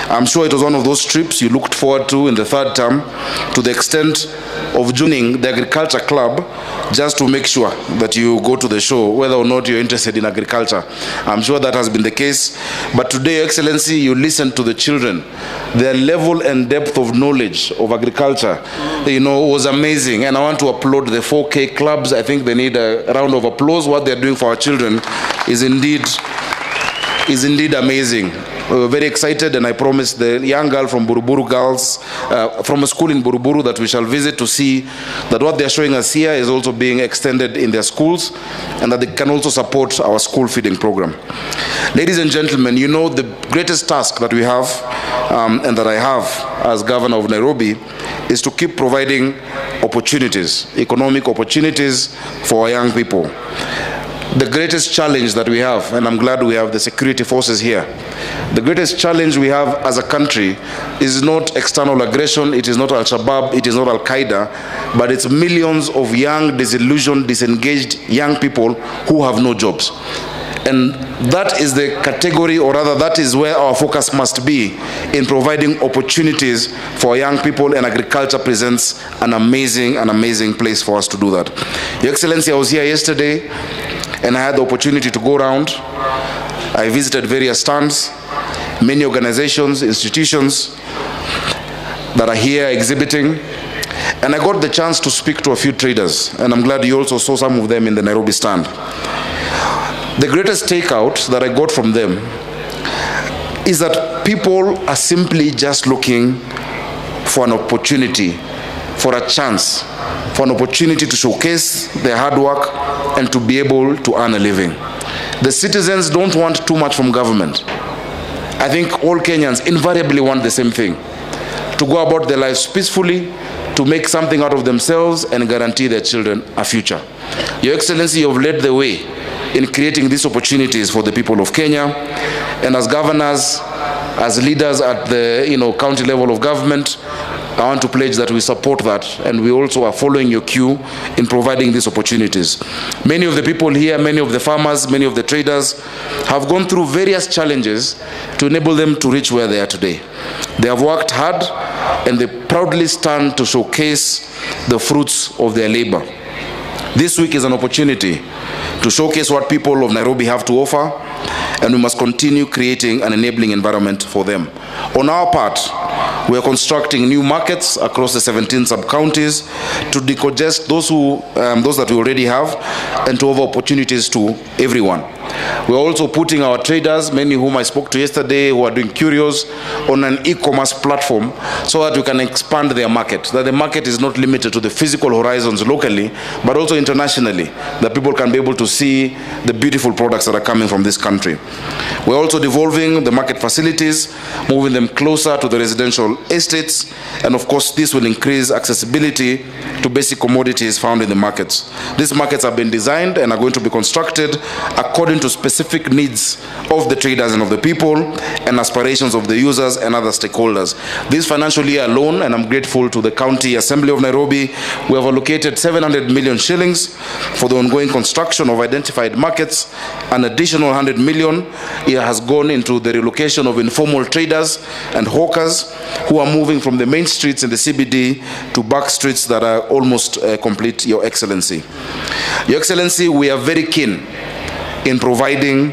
I'm sure it was one of those trips you looked forward to in the third term, to the extent of joining the agriculture club just to make sure that you go to the show, whether or not you're interested in agriculture. I'm sure that has been the case. But today, Your Excellency, you listen to the children. Their level and depth of knowledge of agriculture, was amazing. And I want to applaud the 4K clubs. I think they need a round of applause. What they're doing for our children is indeed amazing. We were very excited, and I promised the young girl from Buruburu Girls, from a school in Buruburu, that we shall visit to see that what they're showing us here is also being extended in their schools, and that they can also support our school feeding program. Ladies and gentlemen, the greatest task that we have, and that I have as governor of Nairobi, is to keep providing opportunities, economic opportunities for our young people. The greatest challenge that we have, and I'm glad we have the security forces here, the greatest challenge we have as a country is not external aggression, it is not Al-Shabaab, it is not Al-Qaeda, but it's millions of young, disillusioned, disengaged young people who have no jobs. And that is the category, or rather that is where our focus must be in providing opportunities for young people, and agriculture presents an amazing place for us to do that. Your Excellency, I was here yesterday and I had the opportunity to go around. I visited various stands, many organizations, institutions that are here exhibiting, and I got the chance to speak to a few traders, and I'm glad you also saw some of them in the Nairobi stand. The greatest takeout that I got from them is that people are simply just looking for an opportunity, for a chance, for an opportunity to showcase their hard work and to be able to earn a living. The citizens don't want too much from government. I think all Kenyans invariably want the same thing to go about their lives peacefully, to make something out of themselves, and guarantee their children a future. Your Excellency, you have led the way in creating these opportunities for the people of Kenya, and as governors, as leaders at the you know, county level of government, I want to pledge that we support that and we also are following your cue in providing these opportunities. Many of the people here, many of the farmers, many of the traders have gone through various challenges to enable them to reach where they are today. They have worked hard and they proudly stand to showcase the fruits of their labor. This week is an opportunity to showcase what people of Nairobi have to offer, and we must continue creating an enabling environment for them. On our part, we are constructing new markets across the 17 sub-counties to decongest those, who, those that we already have and to offer opportunities to everyone. We are also putting our traders, many whom I spoke to yesterday, who are doing curios, on an e-commerce platform so that we can expand their market, that the market is not limited to the physical horizons locally, but also internationally, that people can be able to see the beautiful products that are coming from this country. We're also devolving the market facilities, moving them closer to the residential estates, and of course this will increase accessibility to basic commodities found in the markets. These markets have been designed and are going to be constructed according to specific needs of the traders and of the people and aspirations of the users and other stakeholders. This financial year alone, and I'm grateful to the County Assembly of Nairobi, we have allocated 700 million shillings for the ongoing construction of identified markets. An additional 100 million has gone into the relocation of informal traders and hawkers who are moving from the main streets in the CBD to back streets that are almost complete, Your Excellency. Your Excellency, we are very keen in providing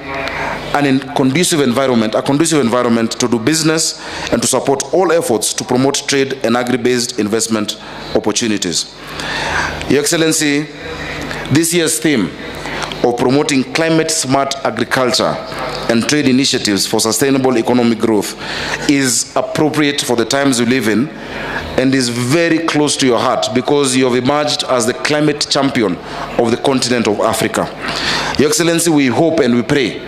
an conducive environment, a conducive environment to do business and to support all efforts to promote trade and agri-based investment opportunities. Your Excellency, this year's theme of promoting climate-smart agriculture and trade initiatives for sustainable economic growth is appropriate for the times we live in and is very close to your heart because you have emerged as the climate champion of the continent of Africa. Your Excellency, we hope and we pray,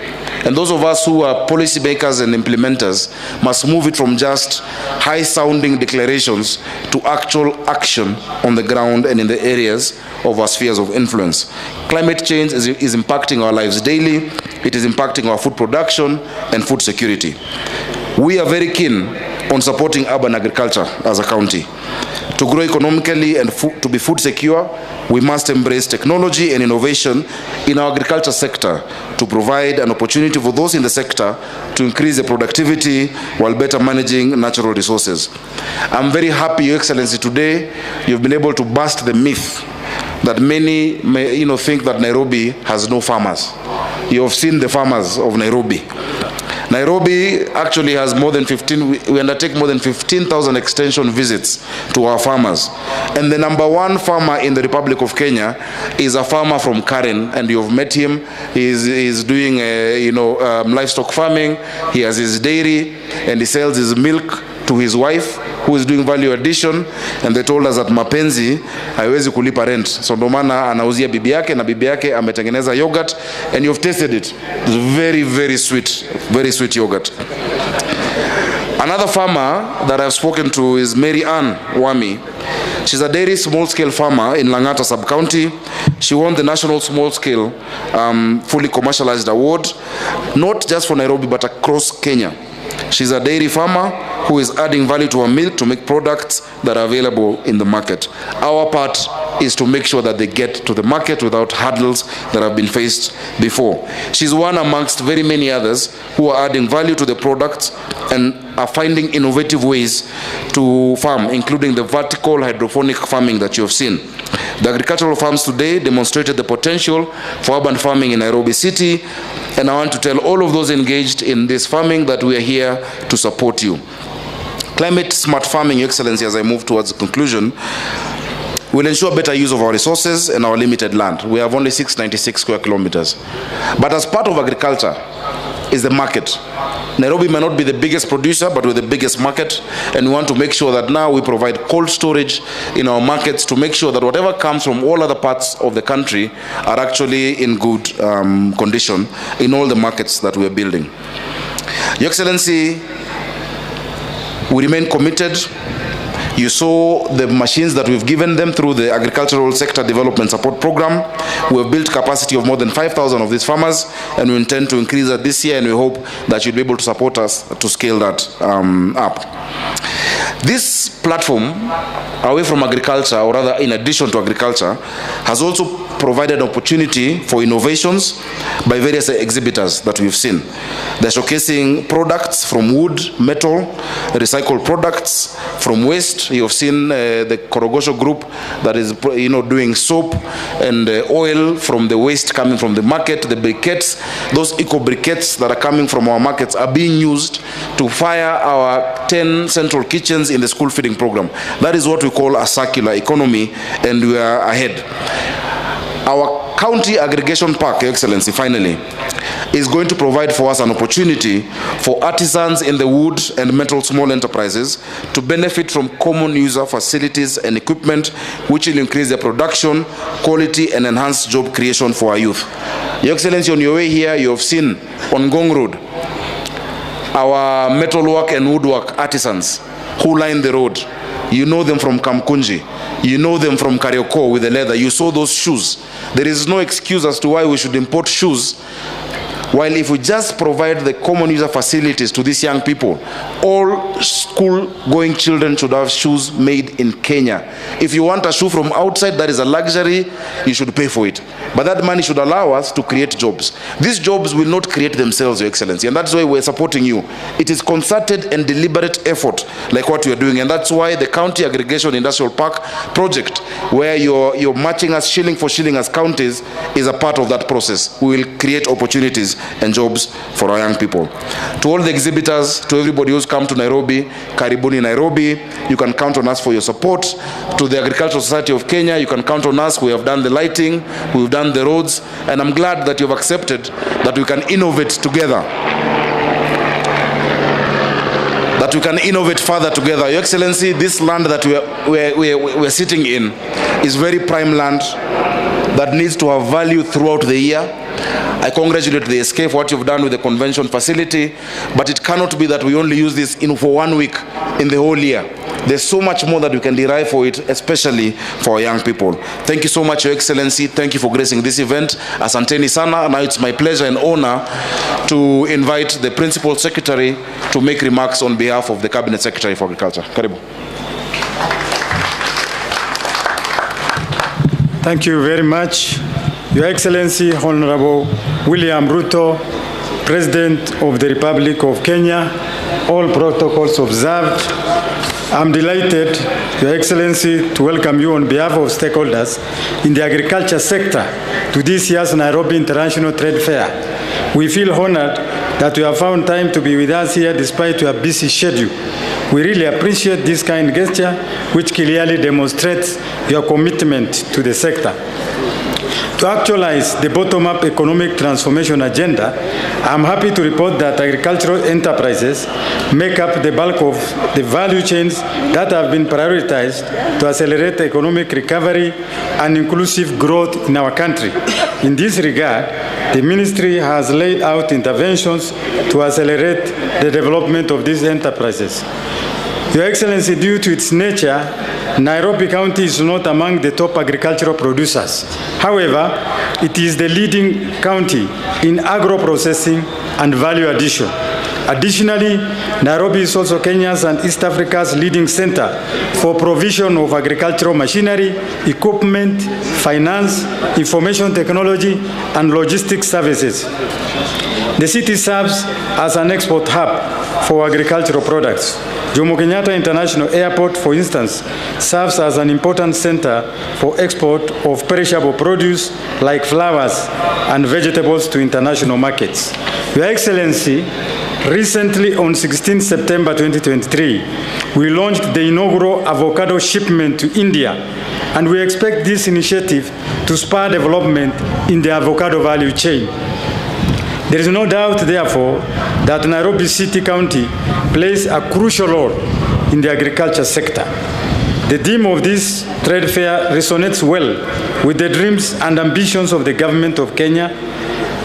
and those of us who are policymakers and implementers must move it from just high-sounding declarations to actual action on the ground and in the areas of our spheres of influence. Climate change is, is impacting our lives daily. It is impacting our food production and food security. We are very keen on supporting urban agriculture as a county. To grow economically and to be food secure, we must embrace technology and innovation in our agriculture sector to provide an opportunity for those in the sector to increase their productivity while better managing natural resources. I'm very happy, Your Excellency, today you've been able to bust the myth that many may, you know, think that Nairobi has no farmers. You have seen the farmers of Nairobi. Nairobi actually has more than 15, we, we undertake more than 15,000 extension visits to our farmers. And the number one farmer in the Republic of Kenya is a farmer from Karen, and you've met him. He's, he's doing, you know, livestock farming. He has his dairy, and he sells his milk to his wife who is doing value addition and they told us that mapenzi haiwezi kulipa rent so ndo maana anauzia bibi yake na bibi yake ametengeneza yogurt and you've tasted it it's very very sweet very sweet yogurt Another farmer that I've spoken to is Mary Ann Wami. She's a dairy small-scale farmer in Langata sub-county. She won the National Small-Scale Fully Commercialized Award, not just for Nairobi, but across Kenya. She's a dairy farmer who is adding value to her milk to make products that are available in the market. Our part is to make sure that they get to the market without hurdles that have been faced before. She's one amongst very many others who are adding value to the products and are finding innovative ways to farm, including the vertical hydroponic farming that you have seen. The agricultural farms today demonstrated the potential for urban farming in Nairobi City, and I want to tell all of those engaged in this farming that we are here to support you. Climate smart farming, Your Excellency, as I move towards the conclusion, will ensure better use of our resources and our limited land. We have only 696 square kilometers. But as part of agriculture is the market. Nairobi may not be the biggest producer, but we're the biggest market, and we want to make sure that now we provide cold storage in our markets to make sure that whatever comes from all other parts of the country are actually in good um, condition in all the markets that we're building. Your Excellency, we remain committed. You saw the machines that we've given them through the Agricultural Sector Development Support Program. We have built capacity of more than 5,000 of these farmers, and we intend to increase that this year, and we hope that you'll be able to support us to scale that up. This platform, away from agriculture, or rather in addition to agriculture, has also provided opportunity for innovations by various exhibitors that we've seen. They're showcasing products from wood, metal, recycled products from waste. You've seen the Korogosho group that is doing soap and oil from the waste coming from the market. The briquettes, those eco briquettes that are coming from our markets are being used to fire our 10 central kitchens in the school feeding program. That is what we call a circular economy, and we are ahead. Our county aggregation park, Your Excellency, finally, is going to provide for us an opportunity for artisans in the wood and metal small enterprises to benefit from common user facilities and equipment, which will increase their production, quality, and enhance job creation for our youth. Your Excellency, on your way here, you have seen on Ngong Road, our metalwork and woodwork artisans who line the road. You know them from Kamkunji. You know them from Kariokor with the leather. You saw those shoes. There is no excuse as to why we should import shoes, while if we just provide the common user facilities to these young people, all school-going children should have shoes made in Kenya. If you want a shoe from outside, that is a luxury, you should pay for it. But that money should allow us to create jobs. These jobs will not create themselves, Your Excellency, and that's why we're supporting you. It is concerted and deliberate effort like what we are doing, and that's why the County Aggregation Industrial Park project, where you're matching us shilling for shilling as counties, is a part of that process. We will create opportunities and jobs for our young people. To all the exhibitors, to everybody who's come to Nairobi, Karibuni Nairobi, you can count on us for your support. To the Agricultural Society of Kenya, you can count on us. We have done the lighting, we've done the roads, and I'm glad that you've accepted that we can innovate together. That we can innovate further together. Your Excellency, this land that we are sitting in is very prime land that needs to have value throughout the year. I congratulate the SK for what you've done with the convention facility, but it cannot be that we only use this for 1 week in the whole year. There's so much more that we can derive for it, especially for our young people. Thank you so much, Your Excellency. Thank you for gracing this event. Asanteni sana. Now it's my pleasure and honor to invite the Principal Secretary to make remarks on behalf of the Cabinet Secretary for Agriculture. Karibu. Thank you very much, Your Excellency, Honorable William Ruto, President of the Republic of Kenya, all protocols observed. I'm delighted, Your Excellency, to welcome you on behalf of stakeholders in the agriculture sector to this year's Nairobi International Trade Fair. We feel honored that you have found time to be with us here despite your busy schedule. We really appreciate this kind gesture, which clearly demonstrates your commitment to the sector. To actualize the bottom-up economic transformation agenda, I'm happy to report that agricultural enterprises make up the bulk of the value chains that have been prioritized to accelerate economic recovery and inclusive growth in our country. In this regard, the ministry has laid out interventions to accelerate the development of these enterprises. Your Excellency, due to its nature, Nairobi County is not among the top agricultural producers. However, it is the leading county in agro-processing and value addition. Additionally, Nairobi is also Kenya's and East Africa's leading center for provision of agricultural machinery, equipment, finance, information technology, and logistics services. The city serves as an export hub for agricultural products. Jomo Kenyatta International Airport, for instance, serves as an important center for export of perishable produce like flowers and vegetables to international markets. Your Excellency, recently on 16 September 2023, we launched the inaugural avocado shipment to India, and we expect this initiative to spur development in the avocado value chain. There is no doubt, therefore, that Nairobi City County plays a crucial role in the agriculture sector. The theme of this trade fair resonates well with the dreams and ambitions of the government of Kenya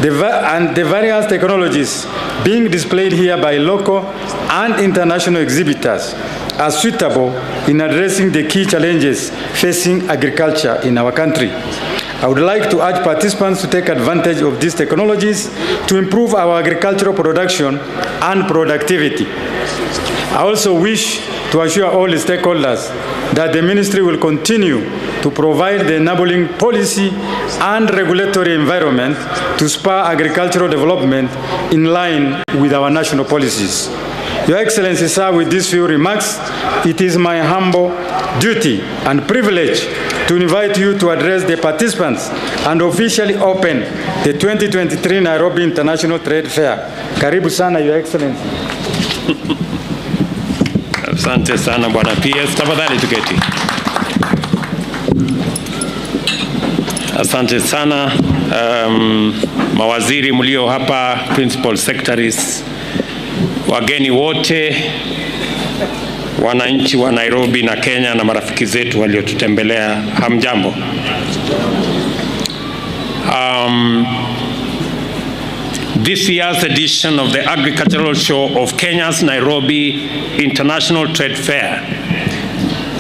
The and the various technologies being displayed here by local and international exhibitors are suitable in addressing the key challenges facing agriculture in our country. I would like to urge participants to take advantage of these technologies to improve our agricultural production and productivity. I also wish to assure all stakeholders that the ministry will continue to provide the enabling policy and regulatory environment to spur agricultural development in line with our national policies. Your Excellency, sir, with these few remarks, it is my humble duty and privilege to invite you to address the participants and officially open the 2023 Nairobi International Trade Fair. Karibu sana, Your Excellency. Asante sana bwana PS, tafadhali tuketi. Asante sana mawaziri mlio hapa, principal secretaries, wageni wote, wananchi wa Nairobi na Kenya na marafiki zetu waliotutembelea, hamjambo. This year's edition of the Agricultural Show of Kenya's Nairobi International Trade Fair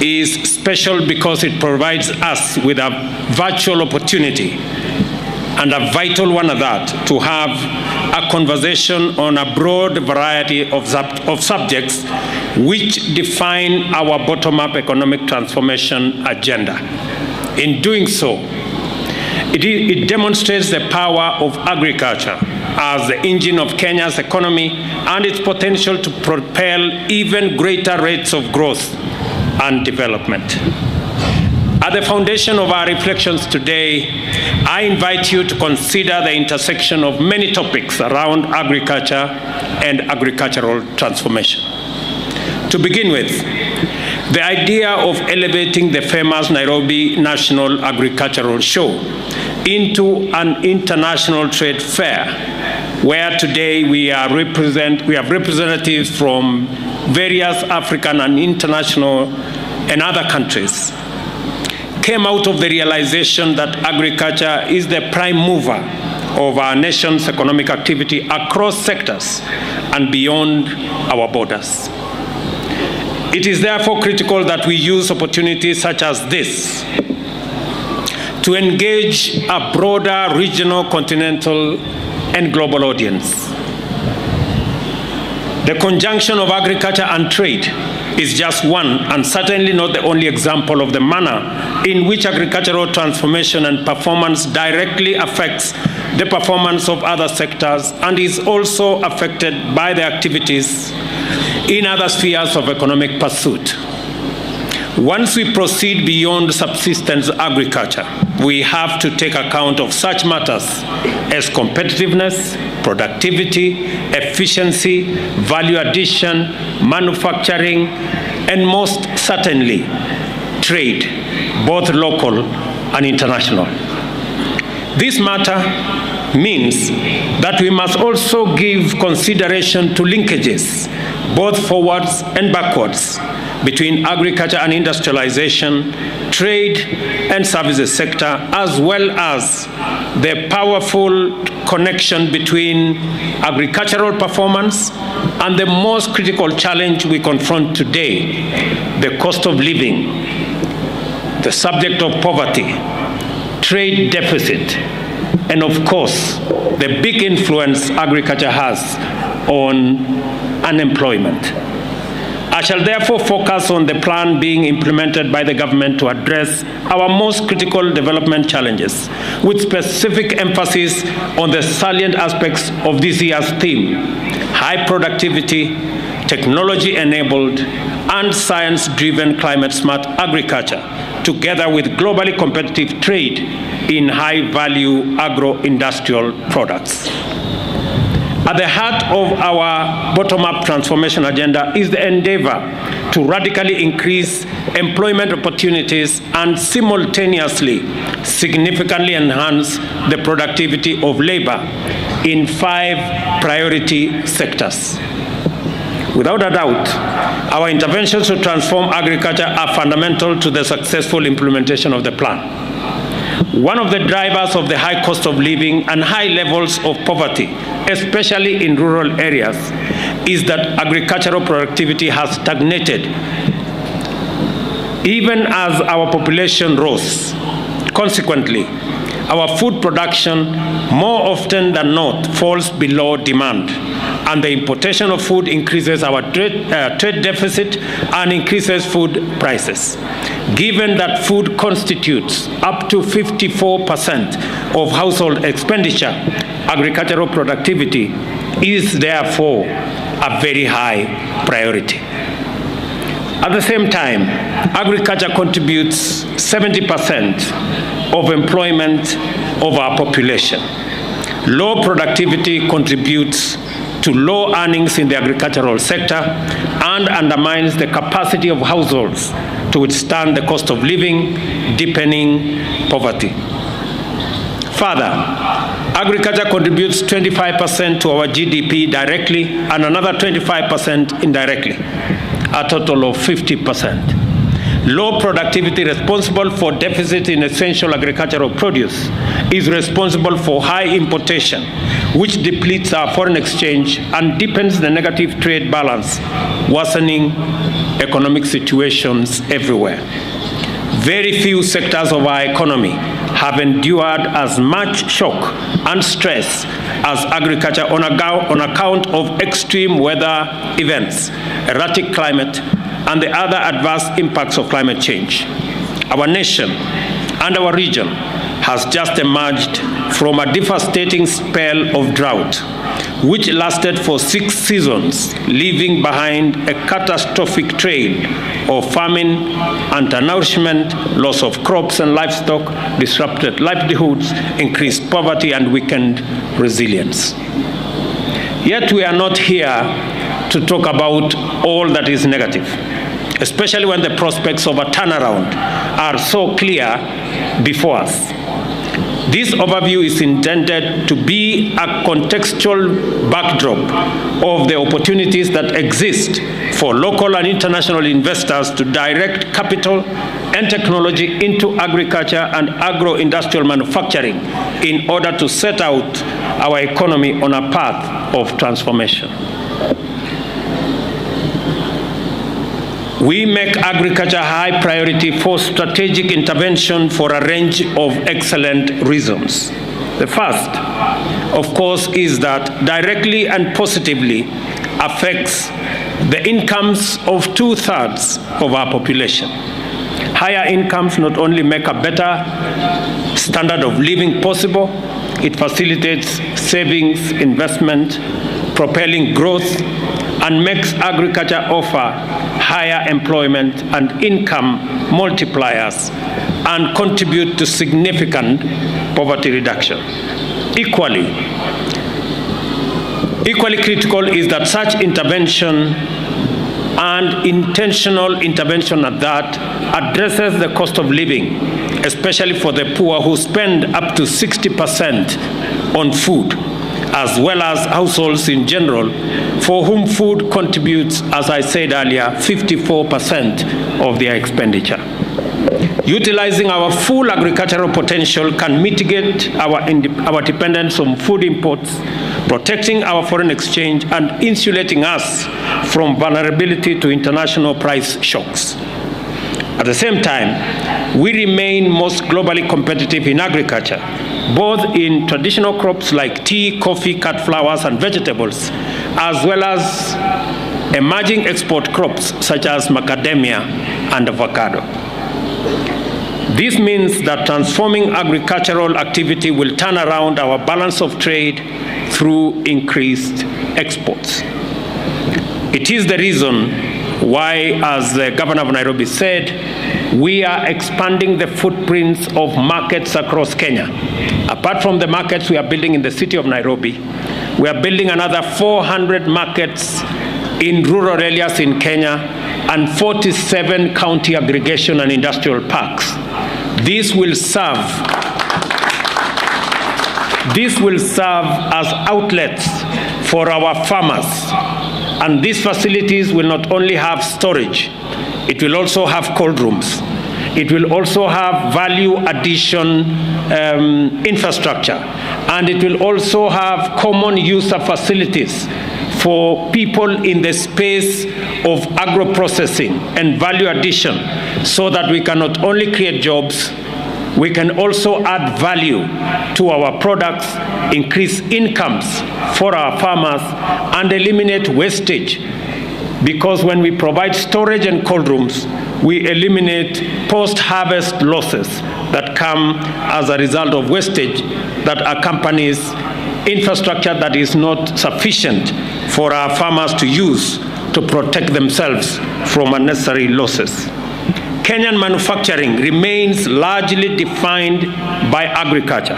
is special because it provides us with a virtual opportunity, and a vital one at that, to have a conversation on a broad variety of subjects which define our bottom-up economic transformation agenda. In doing so, it demonstrates the power of agriculture as the engine of Kenya's economy and its potential to propel even greater rates of growth and development. At the foundation of our reflections today, I invite you to consider the intersection of many topics around agriculture and agricultural transformation. To begin with, the idea of elevating the famous Nairobi National Agricultural Show into an international trade fair, where today we have representatives from various African and international and other countries, came out of the realization that agriculture is the prime mover of our nation's economic activity across sectors and beyond our borders. It is therefore critical that we use opportunities such as this to engage a broader regional, continental, and global audience. The conjunction of agriculture and trade is just one, and certainly not the only example of the manner in which agricultural transformation and performance directly affects the performance of other sectors and is also affected by the activities in other spheres of economic pursuit. Once we proceed beyond subsistence agriculture, we have to take account of such matters as competitiveness, productivity, efficiency, value addition, manufacturing, and most certainly, trade, both local and international. This matter means that we must also give consideration to linkages, both forwards and backwards, between agriculture and industrialization, trade and services sector, as well as the powerful connection between agricultural performance and the most critical challenge we confront today, the cost of living, the subject of poverty, trade deficit, and of course, the big influence agriculture has on unemployment. I shall therefore focus on the plan being implemented by the government to address our most critical development challenges, with specific emphasis on the salient aspects of this year's theme: high productivity, technology-enabled, and science-driven climate-smart agriculture, together with globally competitive trade in high-value agro-industrial products. At the heart of our bottom-up transformation agenda is the endeavor to radically increase employment opportunities and simultaneously significantly enhance the productivity of labor in 5 priority sectors. Without a doubt, our interventions to transform agriculture are fundamental to the successful implementation of the plan. One of the drivers of the high cost of living and high levels of poverty, especially in rural areas, is that agricultural productivity has stagnated even as our population rose. Consequently, our food production more often than not falls below demand, and the importation of food increases our trade, trade deficit and increases food prices. Given that food constitutes up to 54% of household expenditure, agricultural productivity is therefore a very high priority. At the same time, agriculture contributes 70% of employment of our population. Low productivity contributes to low earnings in the agricultural sector and undermines the capacity of households to withstand the cost of living, deepening poverty. Further, agriculture contributes 25% to our GDP directly and another 25% indirectly, a total of 50%. Low productivity responsible for deficit in essential agricultural produce is responsible for high importation, which depletes our foreign exchange and deepens the negative trade balance, worsening economic situations everywhere. Very few sectors of our economy have endured as much shock and stress as agriculture on, on account of extreme weather events, erratic climate, and the other adverse impacts of climate change. Our nation and our region has just emerged from a devastating spell of drought, which lasted for six seasons, leaving behind a catastrophic trail of famine, undernourishment, loss of crops and livestock, disrupted livelihoods, increased poverty, and weakened resilience. Yet we are not here to talk about all that is negative, especially when the prospects of a turnaround are so clear before us. This overview is intended to be a contextual backdrop of the opportunities that exist for local and international investors to direct capital and technology into agriculture and agro-industrial manufacturing in order to set out our economy on a path of transformation. We make agriculture high priority for strategic intervention for a range of excellent reasons. The first, of course, is that directly and positively affects the incomes of two thirds of our population. Higher incomes not only make a better standard of living possible, it facilitates savings, investment, propelling growth, and makes agriculture offer higher employment and income multipliers and contribute to significant poverty reduction. Equally, equally critical is that such intervention and intentional intervention at that addresses the cost of living, especially for the poor who spend up to 60% on food as well as households in general, for whom food contributes, as I said earlier, 54% of their expenditure. Utilizing our full agricultural potential can mitigate our, our dependence on food imports, protecting our foreign exchange, and insulating us from vulnerability to international price shocks. At the same time, we remain most globally competitive in agriculture, both in traditional crops like tea, coffee, cut flowers, and vegetables, as well as emerging export crops such as macadamia and avocado. This means that transforming agricultural activity will turn around our balance of trade through increased exports. It is the reason why, as the governor of Nairobi said, we are expanding the footprints of markets across Kenya. Apart from the markets we are building in the city of Nairobi, we are building another 400 markets in rural areas in Kenya and 47 county aggregation and industrial parks. This will serve this will serve as outlets for our farmers. And these facilities will not only have storage, it will also have cold rooms. It will also have value addition um, infrastructure. And it will also have common user facilities for people in the space of agro-processing and value addition so that we can not only create jobs, we can also add value to our products, increase incomes for our farmers, and eliminate wastage. Because when we provide storage and cold rooms, we eliminate post-harvest losses that come as a result of wastage that accompanies infrastructure that is not sufficient for our farmers to use to protect themselves from unnecessary losses. Kenyan manufacturing remains largely defined by agriculture.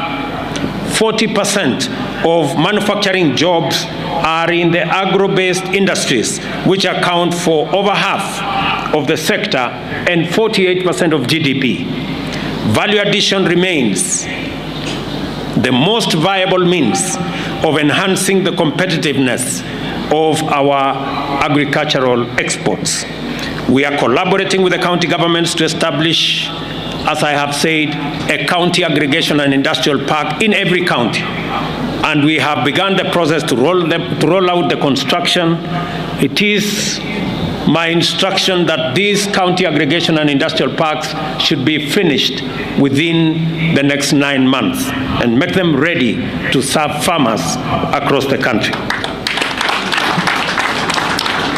40% of manufacturing jobs are in the agro-based industries, which account for over half of the sector and 48% of GDP. Value addition remains the most viable means of enhancing the competitiveness of our agricultural exports. We are collaborating with the county governments to establish, as I have said, a county aggregation and industrial park in every county. And we have begun the process to roll, to roll out the construction. It is my instruction that these county aggregation and industrial parks should be finished within the next nine months and make them ready to serve farmers across the country.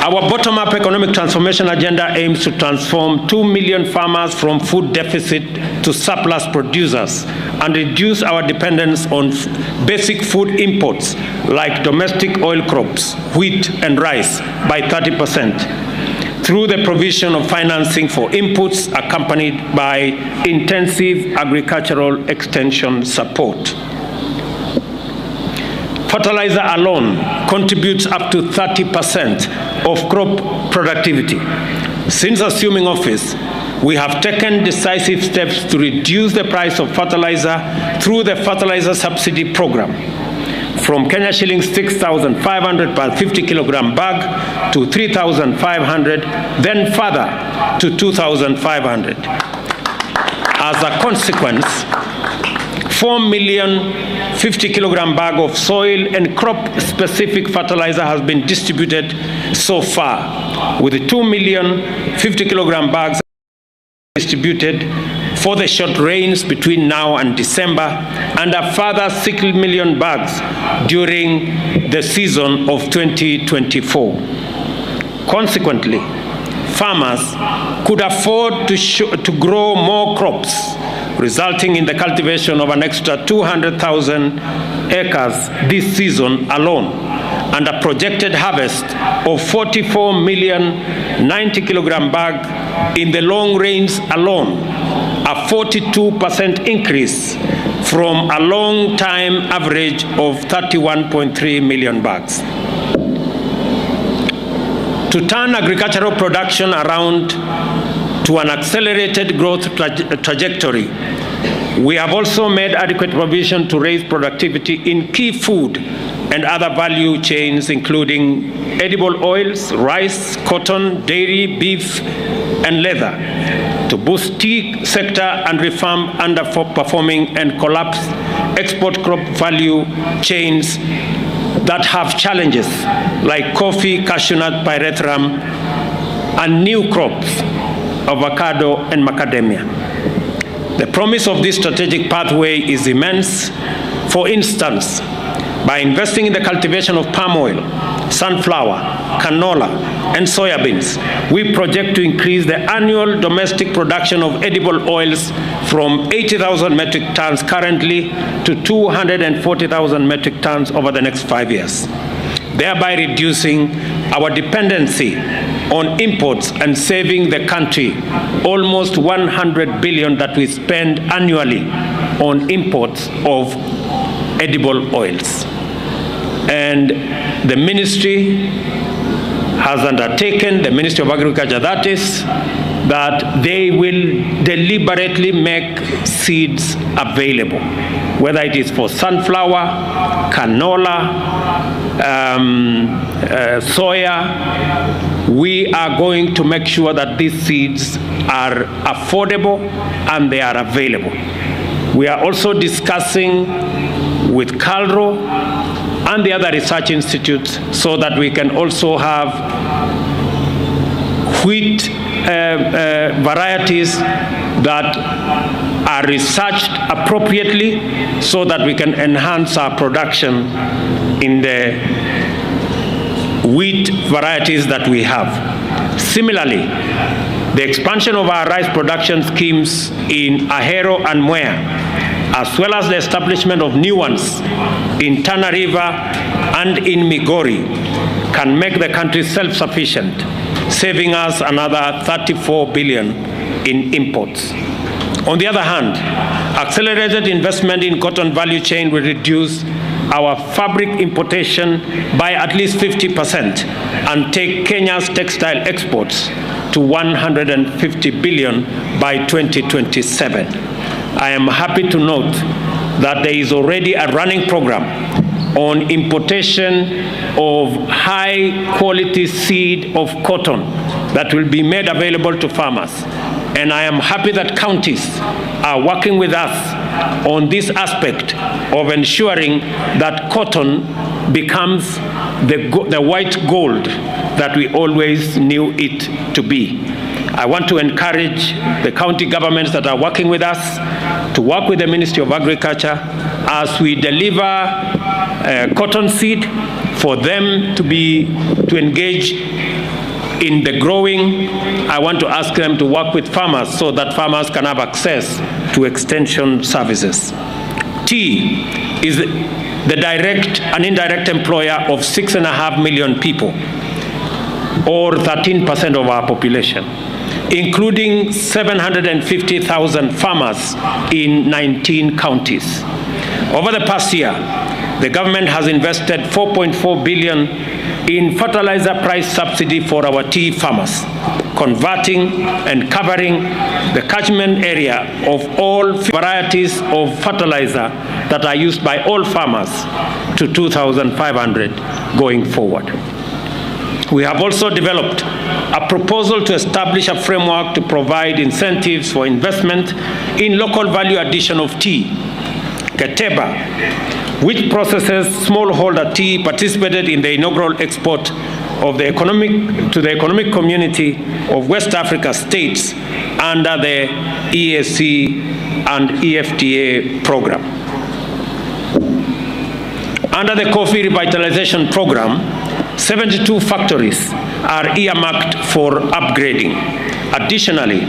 Our bottom-up economic transformation agenda aims to transform 2 million farmers from food deficit to surplus producers and reduce our dependence on basic food imports like domestic oil crops, wheat and rice by 30% through the provision of financing for inputs accompanied by intensive agricultural extension support. Fertilizer alone contributes up to 30% of crop productivity. Since assuming office, we have taken decisive steps to reduce the price of fertilizer through the fertilizer subsidy program from Kenya shillings 6,500 per 50 kilogram bag to 3,500, then further to 2,500. As a consequence, 4 million 50 kilogram bag of soil and crop specific fertilizer has been distributed so far, with 2 million 50 kilogram bags distributed for the short rains between now and December, and a further 6 million bags during the season of 2024. Consequently, farmers could afford to, to grow more crops, resulting in the cultivation of an extra 200,000 acres this season alone, and a projected harvest of 44 million 90 kilogram bag in the long rains alone, a 42% increase from a long time average of 31.3 million bags. To turn agricultural production around to an accelerated growth trajectory, we have also made adequate provision to raise productivity in key food and other value chains, including edible oils, rice, cotton, dairy, beef, and leather, to boost tea sector and reform underperforming and collapsed export crop value chains that have challenges like coffee, cashew nut, pyrethrum, and new crops, avocado and macadamia. The promise of this strategic pathway is immense. For instance, by investing in the cultivation of palm oil, sunflower, canola, and soybeans, we project to increase the annual domestic production of edible oils from 80,000 metric tons currently to 240,000 metric tons over the next five years, thereby reducing our dependency on imports and saving the country almost 100 billion that we spend annually on imports of edible oils. And the ministry has undertaken, the Ministry of Agriculture that is, that they will deliberately make seeds available, whether it is for sunflower, canola, soya. We are going to make sure that these seeds are affordable and they are available. We are also discussing with Calro and the other research institutes so that we can also have wheat varieties that are researched appropriately so that we can enhance our production in the wheat varieties that we have. Similarly, the expansion of our rice production schemes in Ahero and Mwea, as well as the establishment of new ones in Tana River and in Migori, can make the country self-sufficient, saving us another 34 billion in imports. On the other hand, accelerated investment in cotton value chain will reduce our fabric importation by at least 50% and take Kenya's textile exports to 150 billion by 2027. I am happy to note that there is already a running program on importation of high quality seed of cotton that will be made available to farmers. And I am happy that counties are working with us on this aspect of ensuring that cotton becomes the, the white gold that we always knew it to be. I want to encourage the county governments that are working with us to work with the Ministry of Agriculture as we deliver cotton seed for them to be to engage in the growing. I want to ask them to work with farmers so that farmers can have access to extension services. Tea is the direct and indirect employer of 6.5 million people, or 13% of our population, including 750,000 farmers in 19 counties. Over the past year, the government has invested 4.4 billion in fertilizer price subsidy for our tea farmers, converting and covering the catchment area of all varieties of fertilizer that are used by all farmers to 2,500 going forward. We have also developed a proposal to establish a framework to provide incentives for investment in local value addition of tea. Keteba, which processes smallholder tea, participated in the inaugural export of the economic, to the Economic Community of West Africa States under the EAC and EFTA program. Under the Coffee Revitalization Program, 72 factories are earmarked for upgrading. Additionally,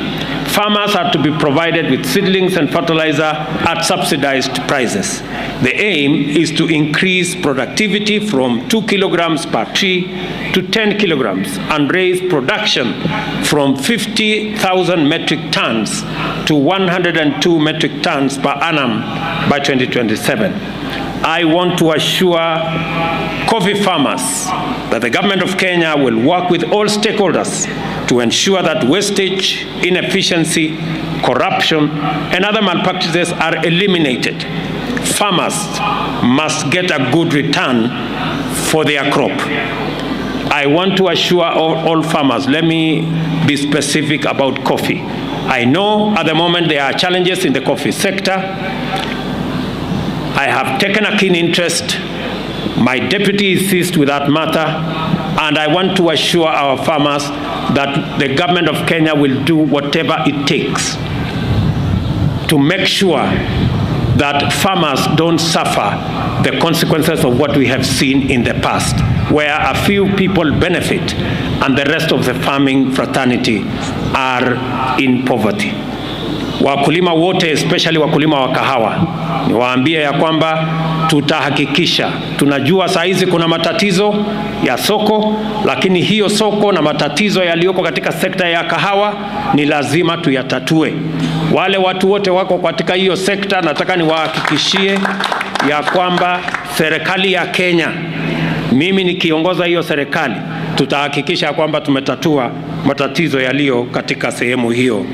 farmers are to be provided with seedlings and fertilizer at subsidized prices. The aim is to increase productivity from 2 kilograms per tree to 10 kilograms and raise production from 50,000 metric tons to 102 metric tons per annum by 2027. I want to assure coffee farmers that the government of Kenya will work with all stakeholders to ensure that wastage, inefficiency, corruption, and other malpractices are eliminated. Farmers must get a good return for their crop. I want to assure all farmers, let me be specific about coffee. I know at the moment there are challenges in the coffee sector. I have taken a keen interest. My deputy is seized with that matter, and I want to assure our farmers that the government of Kenya will do whatever it takes to make sure that farmers don't suffer the consequences of what we have seen in the past, where a few people benefit and the rest of the farming fraternity are in poverty. Wakulima wote especially wakulima wa kahawa, niwaambie ya kwamba tutahakikisha, tunajua saa hizi kuna matatizo ya soko, lakini hiyo soko na matatizo yaliyoko katika sekta ya kahawa ni lazima tuyatatue. Wale watu wote wako katika hiyo sekta, nataka niwahakikishie ya kwamba serikali ya Kenya, mimi nikiongoza hiyo serikali, tutahakikisha kwamba tumetatua matatizo yaliyo katika sehemu hiyo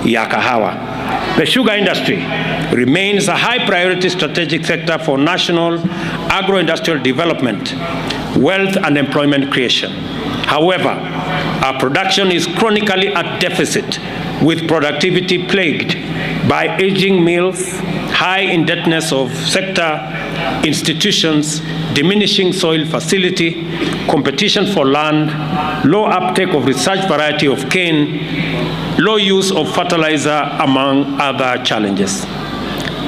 ya kahawa. The sugar industry remains a high priority strategic sector for national agro-industrial development, wealth and employment creation. However, our production is chronically at deficit, with productivity plagued by aging mills, high indebtedness of sector institutions, diminishing soil facility, competition for land, low uptake of research variety of cane, low use of fertilizer, among other challenges.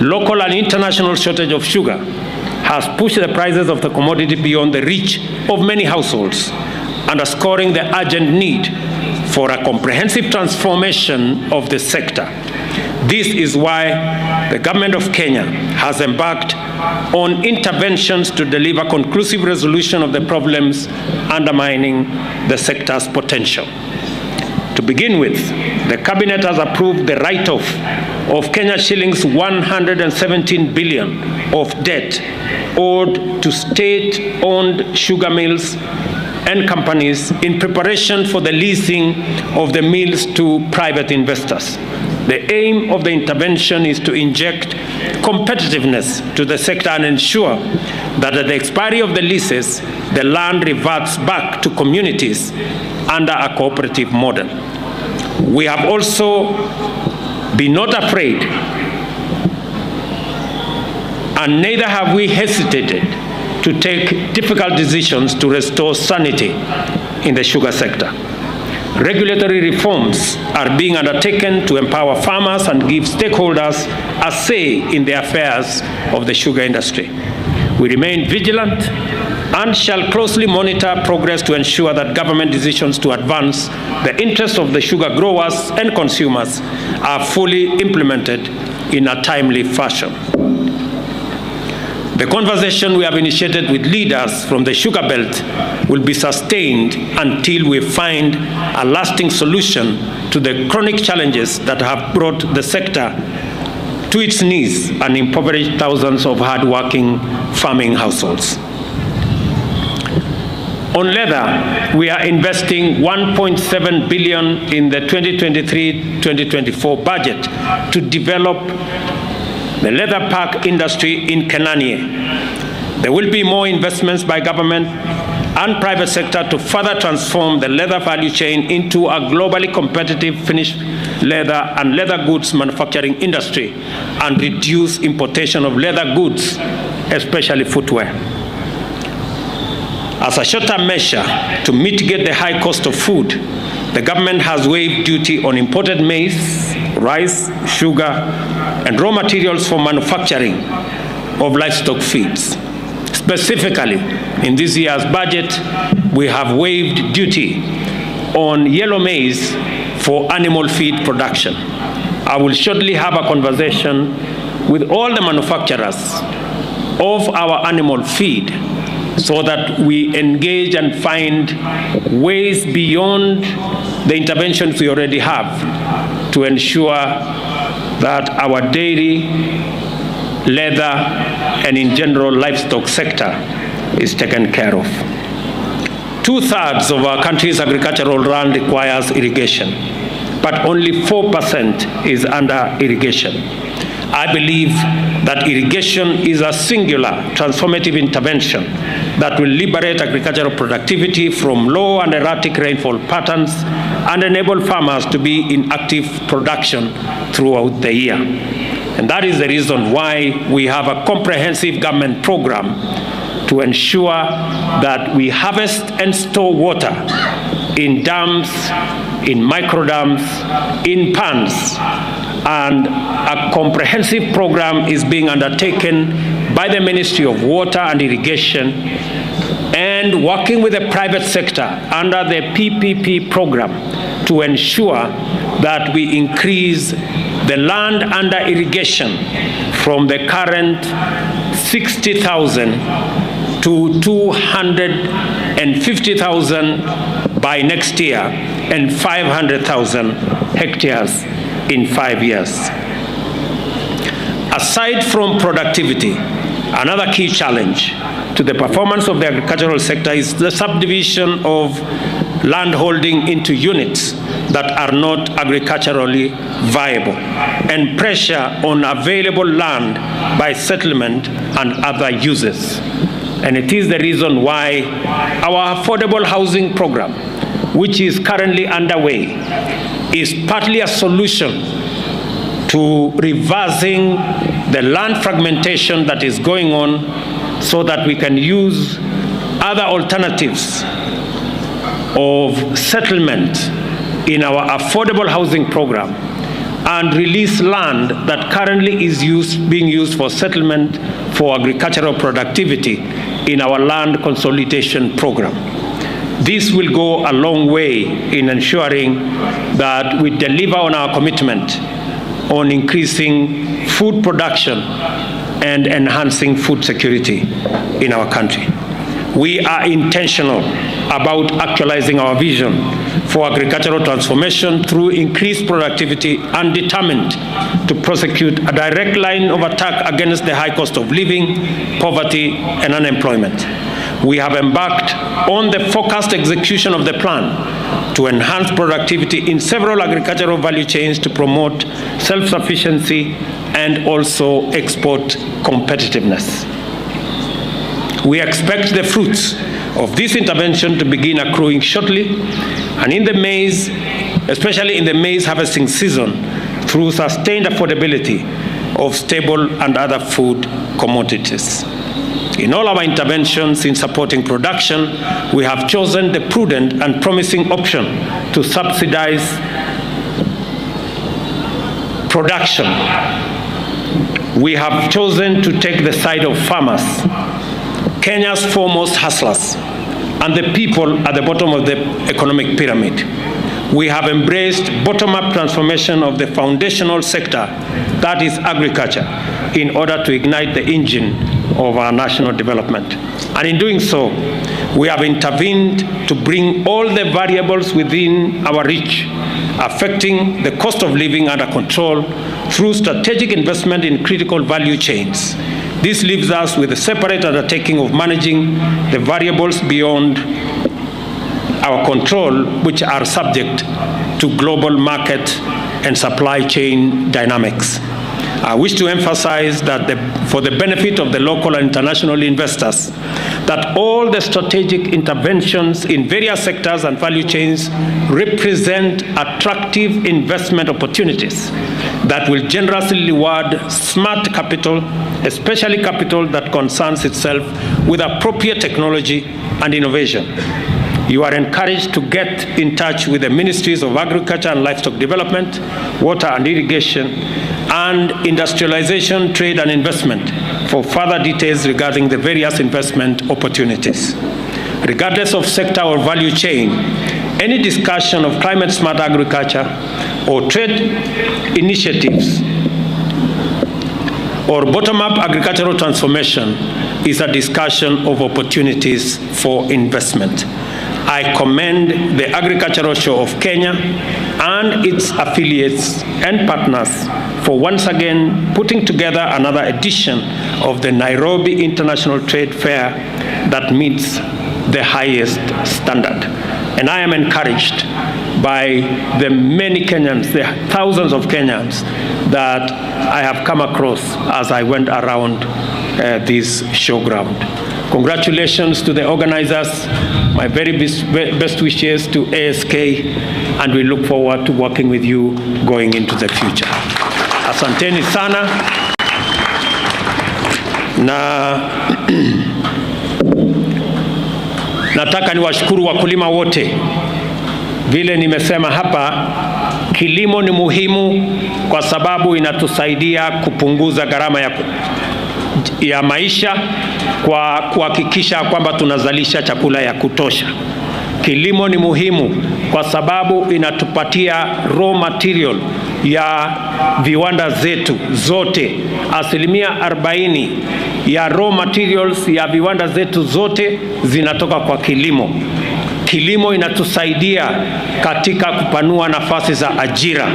Local and international shortage of sugar has pushed the prices of the commodity beyond the reach of many households, underscoring the urgent need for a comprehensive transformation of the sector. This is why the government of Kenya has embarked on interventions to deliver conclusive resolution of the problems undermining the sector's potential. To begin with, the cabinet has approved the write-off of Kenya shillings 117 billion of debt owed to state-owned sugar mills and companies in preparation for the leasing of the mills to private investors. The aim of the intervention is to inject competitiveness to the sector and ensure that at the expiry of the leases, the land reverts back to communities under a cooperative model. We have also been not afraid, and neither have we hesitated to take difficult decisions to restore sanity in the sugar sector. Regulatory reforms are being undertaken to empower farmers and give stakeholders a say in the affairs of the sugar industry. We remain vigilant and shall closely monitor progress to ensure that government decisions to advance the interests of the sugar growers and consumers are fully implemented in a timely fashion. The conversation we have initiated with leaders from the sugar belt will be sustained until we find a lasting solution to the chronic challenges that have brought the sector to its knees and impoverished thousands of hardworking farming households. On leather, we are investing 1.7 billion in the 2023-2024 budget to develop the leather pack industry in Kenanie. There will be more investments by government and private sector to further transform the leather value chain into a globally competitive finished leather and leather goods manufacturing industry and reduce importation of leather goods, especially footwear. As a short-term measure to mitigate the high cost of food, the government has waived duty on imported maize, rice, sugar, and raw materials for manufacturing of livestock feeds. Specifically, in this year's budget, we have waived duty on yellow maize for animal feed production. I will shortly have a conversation with all the manufacturers of our animal feed so that we engage and find ways beyond the interventions we already have to ensure that our dairy, leather, and in general livestock sector is taken care of. Two-thirds of our country's agricultural land requires irrigation, but only 4% is under irrigation. I believe that irrigation is a singular transformative intervention that will liberate agricultural productivity from low and erratic rainfall patterns and enable farmers to be in active production throughout the year. And that is the reason why we have a comprehensive government program to ensure that we harvest and store water in dams, in microdams, in pans, and a comprehensive program is being undertaken by the Ministry of Water and Irrigation and working with the private sector under the PPP program to ensure that we increase the land under irrigation from the current 60,000 to 250,000 by next year and 500,000 hectares in 5 years. Aside from productivity, another key challenge to the performance of the agricultural sector is the subdivision of land holding into units that are not agriculturally viable, and pressure on available land by settlement and other uses. And it is the reason why our affordable housing program, which is currently underway, is partly a solution to reversing the land fragmentation that is going on so that we can use other alternatives of settlement in our affordable housing program and release land that currently is used, being used for settlement for agricultural productivity in our land consolidation program. This will go a long way in ensuring that we deliver on our commitment on increasing food production and enhancing food security in our country. We are intentional about actualizing our vision for agricultural transformation through increased productivity and determined to prosecute a direct line of attack against the high cost of living, poverty, and unemployment. We have embarked on the focused execution of the plan to enhance productivity in several agricultural value chains to promote self-sufficiency and also export competitiveness. We expect the fruits of this intervention to begin accruing shortly, and in the maize, especially in the maize harvesting season, through sustained affordability of stable and other food commodities. In all our interventions in supporting production, we have chosen the prudent and promising option to subsidize production. We have chosen to take the side of farmers, Kenya's foremost hustlers, and the people at the bottom of the economic pyramid. We have embraced bottom-up transformation of the foundational sector, that is agriculture, in order to ignite the engine of our national development. And in doing so, we have intervened to bring all the variables within our reach, affecting the cost of living under control through strategic investment in critical value chains. This leaves us with a separate undertaking of managing the variables beyond our control, which are subject to global market and supply chain dynamics. I wish to emphasize that the, for the benefit of the local and international investors, that all the strategic interventions in various sectors and value chains represent attractive investment opportunities that will generously reward smart capital, especially capital that concerns itself with appropriate technology and innovation. You are encouraged to get in touch with the Ministries of Agriculture and Livestock Development, Water and Irrigation, and Industrialization, Trade and Investment for further details regarding the various investment opportunities. Regardless of sector or value chain, any discussion of climate smart agriculture or trade initiatives or bottom-up agricultural transformation is a discussion of opportunities for investment. I commend the Agricultural Show of Kenya and its affiliates and partners for once again putting together another edition of the Nairobi International Trade Fair that meets the highest standard. And I am encouraged by the many Kenyans, the thousands of Kenyans that I have come across as I went around uh, this showground. Congratulations to the organizers. My very best, best wishes to ASK, and we look forward to working with you going into the future. Asanteni sana na nataka niwashukuru wakulima wote. Vile nimesema hapa, kilimo ni muhimu kwa sababu inatusaidia kupunguza gharama ya, ya maisha kwa kuhakikisha kwamba tunazalisha chakula ya kutosha. Kilimo ni muhimu kwa sababu inatupatia raw material ya viwanda zetu zote. Asilimia 40 ya raw materials ya viwanda zetu zote zinatoka kwa kilimo. Kilimo inatusaidia katika kupanua nafasi za ajira.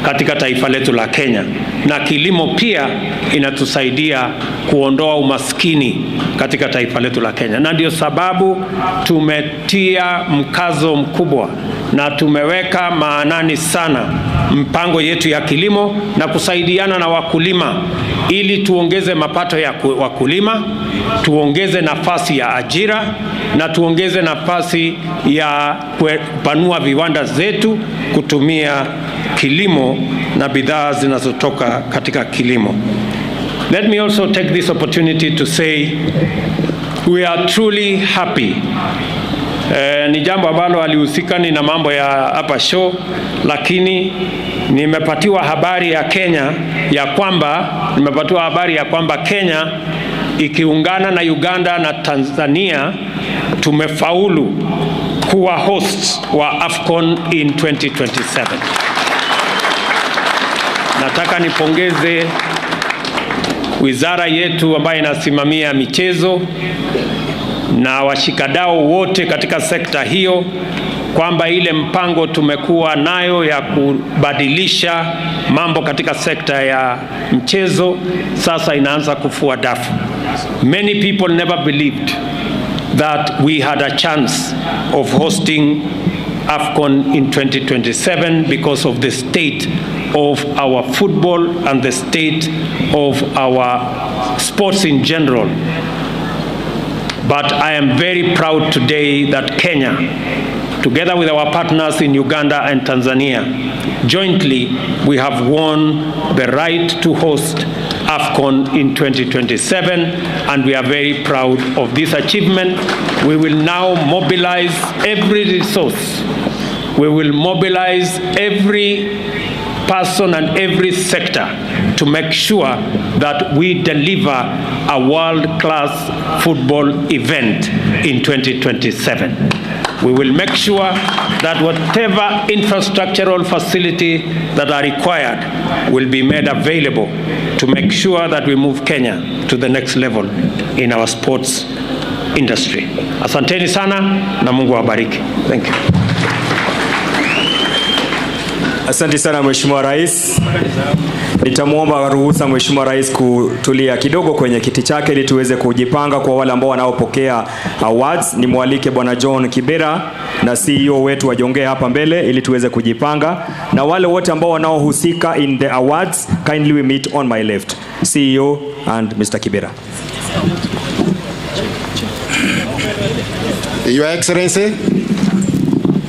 katika taifa letu la Kenya, na kilimo pia inatusaidia kuondoa umaskini katika taifa letu la Kenya, na ndio sababu tumetia mkazo mkubwa na tumeweka maanani sana mpango yetu ya kilimo na kusaidiana na wakulima ili tuongeze mapato ya wakulima, tuongeze nafasi ya ajira na tuongeze nafasi ya kupanua viwanda zetu kutumia kilimo na bidhaa zinazotoka katika kilimo. Let me also take this opportunity to say we are truly happy. Ni jambo ambalo alihusikani na mambo ya hapa show, lakini nimepatiwa habari ya Kenya ya kwamba nimepatiwa habari ya kwamba Kenya ikiungana na Uganda na Tanzania tumefaulu kuwa hosts wa AFCON in 2027. Nataka nipongeze wizara yetu ambayo inasimamia michezo na washikadau wote katika sekta hiyo kwamba ile mpango tumekuwa nayo ya kubadilisha mambo katika sekta ya mchezo sasa inaanza kufua dafu. Many people never believed that we had a chance of hosting AFCON in 2027 because of the state of our football and the state of our sports in general. But I am very proud today that Kenya, together with our partners in Uganda and Tanzania, jointly we have won the right to host AFCON in 2027, and we are very proud of this achievement. We will now mobilize every resource. We will mobilize every person and every sector to make sure that we deliver a world-class football event in 2027. We will make sure that whatever infrastructural facility that are required will be made available to make sure that we move Kenya to the next level in our sports industry. Asanteni sana na Mungu awabariki. Thank you. Asante sana Mheshimiwa Rais. Nitamwomba ruhusa Mheshimiwa Rais kutulia kidogo kwenye kiti chake ili tuweze kujipanga kwa wale ambao wanaopokea awards. Nimwalike Bwana John Kibera na CEO wetu wajongee hapa mbele ili tuweze kujipanga, na wale wote ambao wanaohusika in the awards, kindly we meet on my left. CEO and Mr. Kibera. Your Excellency,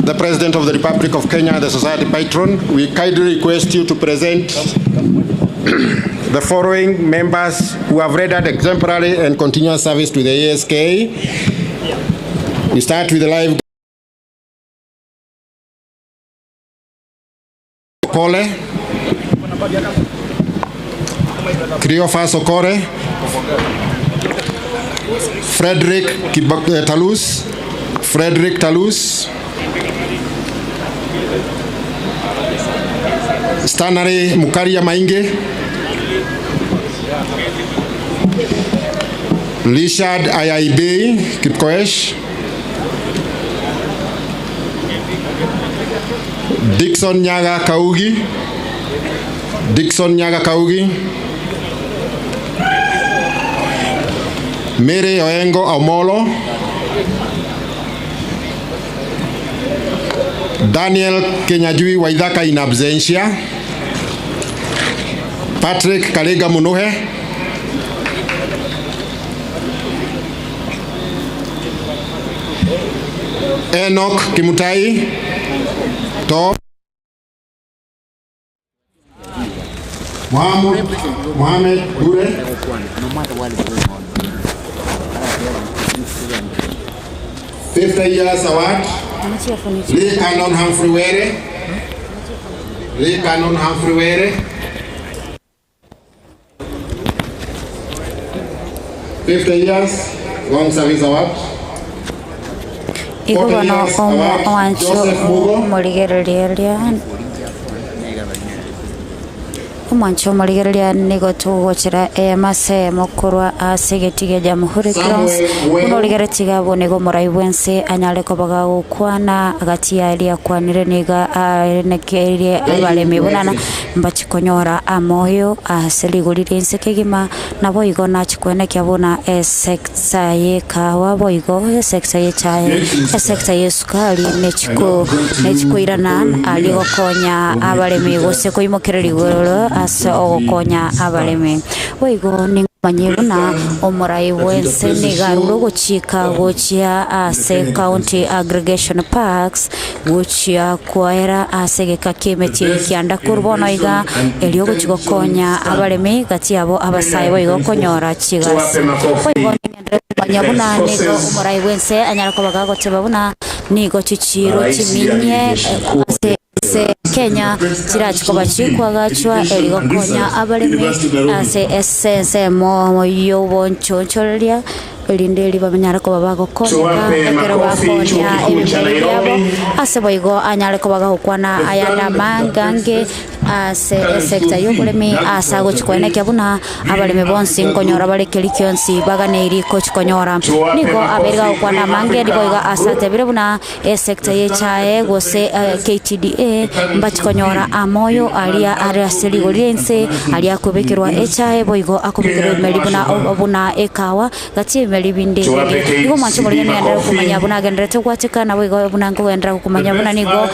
the President of the Republic of Kenya, the Society Patron, we kindly request you to present the following members who have rendered exemplary and continuous service to the ASK. We start with the live Okole, Cleophas Okore, Frederick Talus, Frederick Talus, Stanley Mukaria Mainge, Richard Ayaibei Kipkoech, Dixon Nyaga Kaugi, Dixon Nyaga Kaugi, Mary Oengo Omolo, Daniel Kenyajui Waithaka in absentia, Patrick Kalega Munuhe, Enoch Kimutai, To Mohamed, Mohamed Bure, 50 years award, Lee Canon Humphrey Were, Lee Canon Humphrey Were, 50 years, long service award. Igo 40 bono years award, omwancho Joseph Mugo. omorigereria eria. Omwancho omorigereria nigo togochera eema ase eyemo korwa ase egetii gia Jamhuri Grounds, buna origeretie iga abwo nigo omorai bw'ense anyare koba gagokwana gati ya eria akwanire nigo aenekerie abaremi buna mbachi konyora amoyo ase rigori ri'ense kegima, naboigo nachie koenekia buna esecta y'ekahawa boigo esecta y'echae, esecta y'esukari nechikoirana aria gokonya abaremi gose koimokereria igoro ase ogokonya abaremi. Boigo nimanye buna omorai bw'ense nigo arure ogochika gochia ase County Aggregation Parks gochia koera ase egeka ki'emetie kianda korwa bono iga, erio ogochia gokonya abaremi gati yabo abasae boigo konyora chigasi. Boigo ningenderere komanya buna nigo omorai bw'ense anyare koba gagoteba buna nigo chichiiro chiminyie ase ense ya Kenya chirachi koba chikoagachwa erio gokonya abaremi ase ensemo y'obonchonchoreria. Erinde erio banyare koba bagokonyeka ekero bakonya ebimeri biabo, ase boigo anyare koba gagokwana ayande amangange ase esector y'oboremi ase agochia koenekia buna abaremi bonsi nkonyora bare keria kionsi baganeirie gochia konyora. Nigo abeire gagokwana amange nigo iga ase atebire buna Esecta y'echae gose KTDA mbachi konyora amoyo aria are ase rigori ri'ense, aria akobekerwa echae boigo akobekerwa ebimeri buna buna ekawa gati y'ebimeri binde ebinge. Nigo omwancho omoria nigenderere gokumanya buna agendererete gwateka naboigo buna nkogenderera gokumanya buna nigo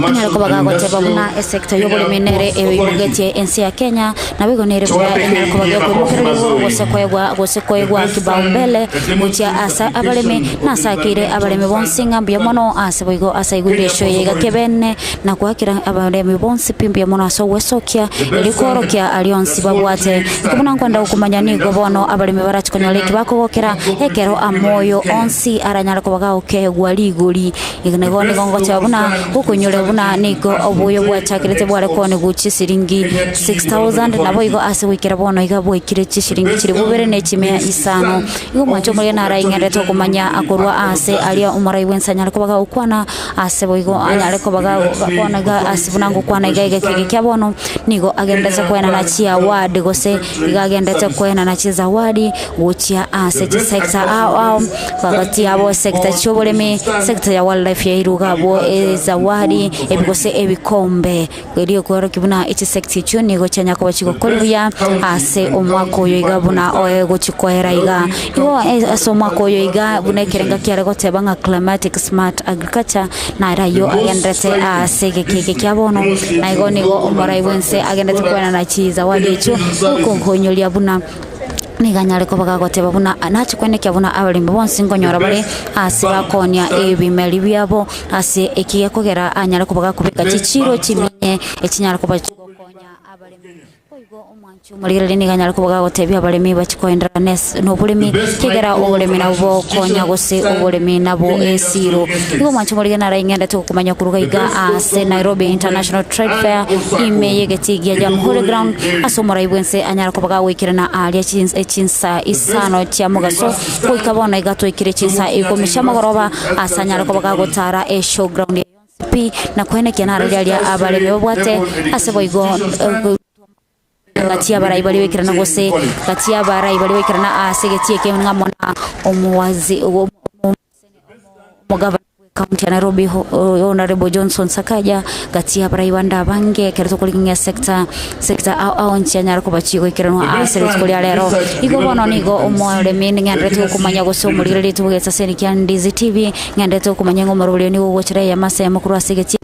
anyare koba gagoteba buna esecta y'oboremi nere eimogetie ense ya Kenya naboigo nere buya enyare koba gekoimokereria igoro gose koegwa gose koegwa kibaumbele gochia ase abaremi, Nasakeire abaremi bonsi ng'a mbuya mono ase boigo ase aigwire esio eye iga kebene, na goakera abaremi bonsi pi mbuya mono ase ogwesokia, erio kworokia aria onsi babwate. Iko buna nkwenda gokomanya nigo bono abaremi barache konyora eki bakogokera, ekero amoyo onsi aranyare koba gagokegwa rigori. Nigo nigo ngoteba buna okoinyora buna nigo oboyo bwachakerete bware koonigwa chisiringi 6000, naboigo ase goikera bono iga bwaikire chisiringi chilifu bibere ne chimia isano. Igo omwanche omoria naraing'erete okomanya korwa aase aria omorai bw'ense anyare koba gagokwana, ase boigo anyare koba gagokwana iga ase buna ngokwana iga egeka eke kia bono, nigo agenderete koenana chiaward gose iga agenderete koenana chizawadi gochia ase chisector ao ao, gati yabo sector chi'oboremi, sector ya wildlife yairwe iga abwo ezawadi ebi gose ebikombe. Erio okworokia buna echisecti echio nigo chianya koba chigokori buya ase omwaka oyo iga buna oe gochia koera iga. Igo ase omwaka oyo iga buna ekerenga kiare goteba ng'a climatic smart agriculture naro ayio agenderete ase egeka eke kia bono na igo nigo omorai bwense agenderete koenana chizawadi echio okogonyoria buna Nigo anyare koba gagoteba buna nachie kwenekia buna abaremi bonsi nkonyora bare aase bakoonia ebimeri biabo, ase eki gekogera anyare koba gakobeka chichiiro chiminye echinyare koba chigokonya abaremi. Boigo omwanchi omorigereria nigo anyare koba gagotebia abaremi bachie koenderera nes noboremi, ekiagera oboremi nabwo bogokonya gose oboremi nabwo esiiro. Nigo omwanchi omorigereria naro aing'endete gokomanya koruga iga aase Nairobi International Trade Fair ime y'egetii gia Jamhuri Ground, Ase omorai bw'ense anyare koba gagoikerana aaria chinsa isano chia mogaso, goika bono iga twaikire chinsa ikomi chia mogoroba, ase anyare koba gagotara eshowground eye yonsi pi, na koenekia narori aria abaremi babwate, ase boigo gati y'abarai baria baikerana gose gati y'abarai baria baikerana ase egetii eke ng'amo na omowazi Omogavana bw'ekaunti ya Nairobi Honourable Johnson Sakaja gati y'abarai bande abange ekero tokorigia sector sector ao ao nchianyare koba chigoikeranwa ase rituko ria rero. Igo bono nigo omoremi ning'enderete gokomanya gose omorigereria bw'egesaseni kia Ndizi TV ng'enderete gokomanya ng'a omorobori oyo nigo ogochera eyemo ase eyemo korwa ase egetii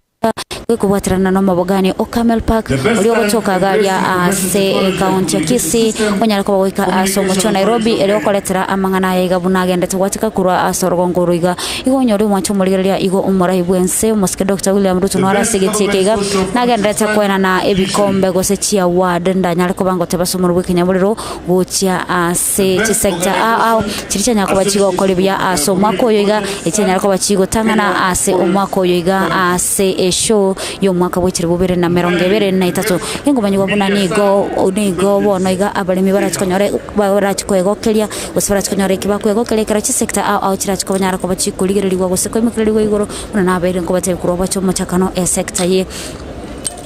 Gekobwaterana nomobogani o Camel Park, oria ogotoka garia ase ekaunti ya Kisii, onyare koba goika ase omochie o Nairobi erio gokoretera amang'ana aya iga buna agendete gwatika korwa ase orogongo oro iga. Igo onyore omwancho omorigereria igo omorai bwense omosike Doctor William Ruto nore ase egetii eke iga nagenderete koenana ebikombe gose chiaward ndanyare koba ngoteba ase omorwo bw'ekenyaborero gochia ase chisector ao ao chiria chianyara koba chigokora buya ase omwaka oyo iga, echianyara koba chigotang'ana ase omwaka oyo iga ase eshow y'omwaka bwa chilifu bibere na emerongo ebere na etato. Ningomanyigwa buna nigo nigo bono iga abaremi barachi konyora barachi koegokeria gose barachi konyora eki bakwegokeria ekero chisector ao ao chirachi konyara koba chikorigererigwa gose koimokererigwa igoro buna nabeire nkobatebia korwa oboche omochakano esector ye.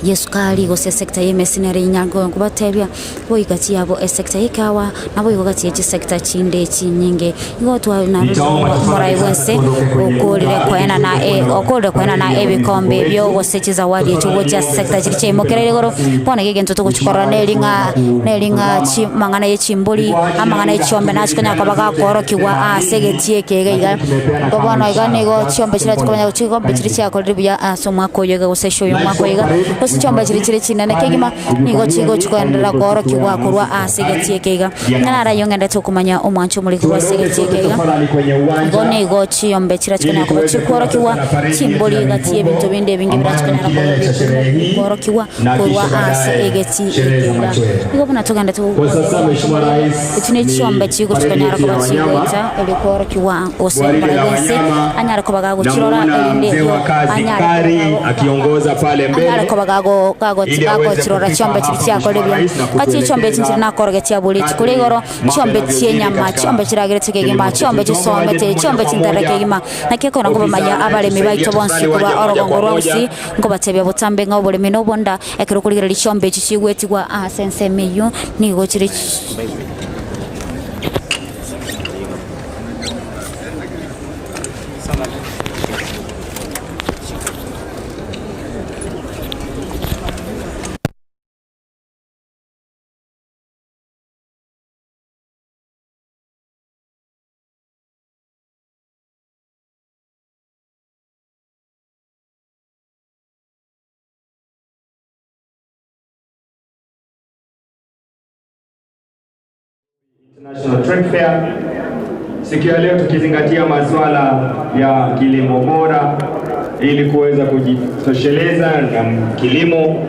Y'esukari gose esector y'emesi nere inyango nkobatebia boigo gati yabo esector y'ekahawa naboigo gati ye chisector chinde chinyinge. Igo omorai bwense okorire koenana okorire koenana ebikombe ebio gose chizawadi echio gochia ase sector chiria chiaimokereire igoro. Bono iga egento togochia korora neri ng'a neri ng'a chi amang'ana ye chimbori, amang'ana ye chiombe nachi konya koba gakoorokigwa ase egetii eke iga iga. Igo bono iga nigo chiombe chiria chikomanya ching'ombe chiria chiakorire buya ase omwaka oyo iga gose ase oyo omwaka oyo iga, gose chiombe chiria chire chinene kegima, nigo chigochi koenderera koorokigwa korwa ase egetii eke iga. Ng'a naro ayio ng'endete okomanya omwancho omoriki korwa ase egetii eke iga, igo nigo chiombe chiria chikonyara koba chikworokigwa, chimbori gati y'ebinto binde ebinge birache konyara koba bikoorokigwa korwa ase egetii eke iga. Igo buna togendete Echi ne chiombe chigochi konyara koba chigocha erio kworokigwa gose Gwaride la omorabia ense wanyama anyare koba gagochirora namuona erinde mzee erio wa kazi anyare Kari koba akiongoza pale anyare mbele koba ili aweze gagochirora kufika chiombe chiria hapa chiakorire Mheshimiwa buya. Rais na Gati chiombe echi nchire kutuelekeza nakorogetie chiabori rituko kadri rigoro, mambo chiombe yanavyozidi chi'enyama, katika chiombe chiragerete kegima, kilimo chetu. chiombe Tuombe waje chisomete, moja chiombe kwa chinterere moja, kegima. Naki ekero ofisa nkobamanya abaremi anayetusaidia baito bonsi tafadhali korwa waje moja orogongo kwa rwa moja. Gusii, nkobatebia botambe ng'a oboremi nobonda, ekero okorigereria chiombe echi chigwetigwa ase ensemo eyio, nigo chire. International Trade Fair. Siku ya leo tukizingatia masuala ya kilimo bora ili kuweza kujitosheleza na kilimo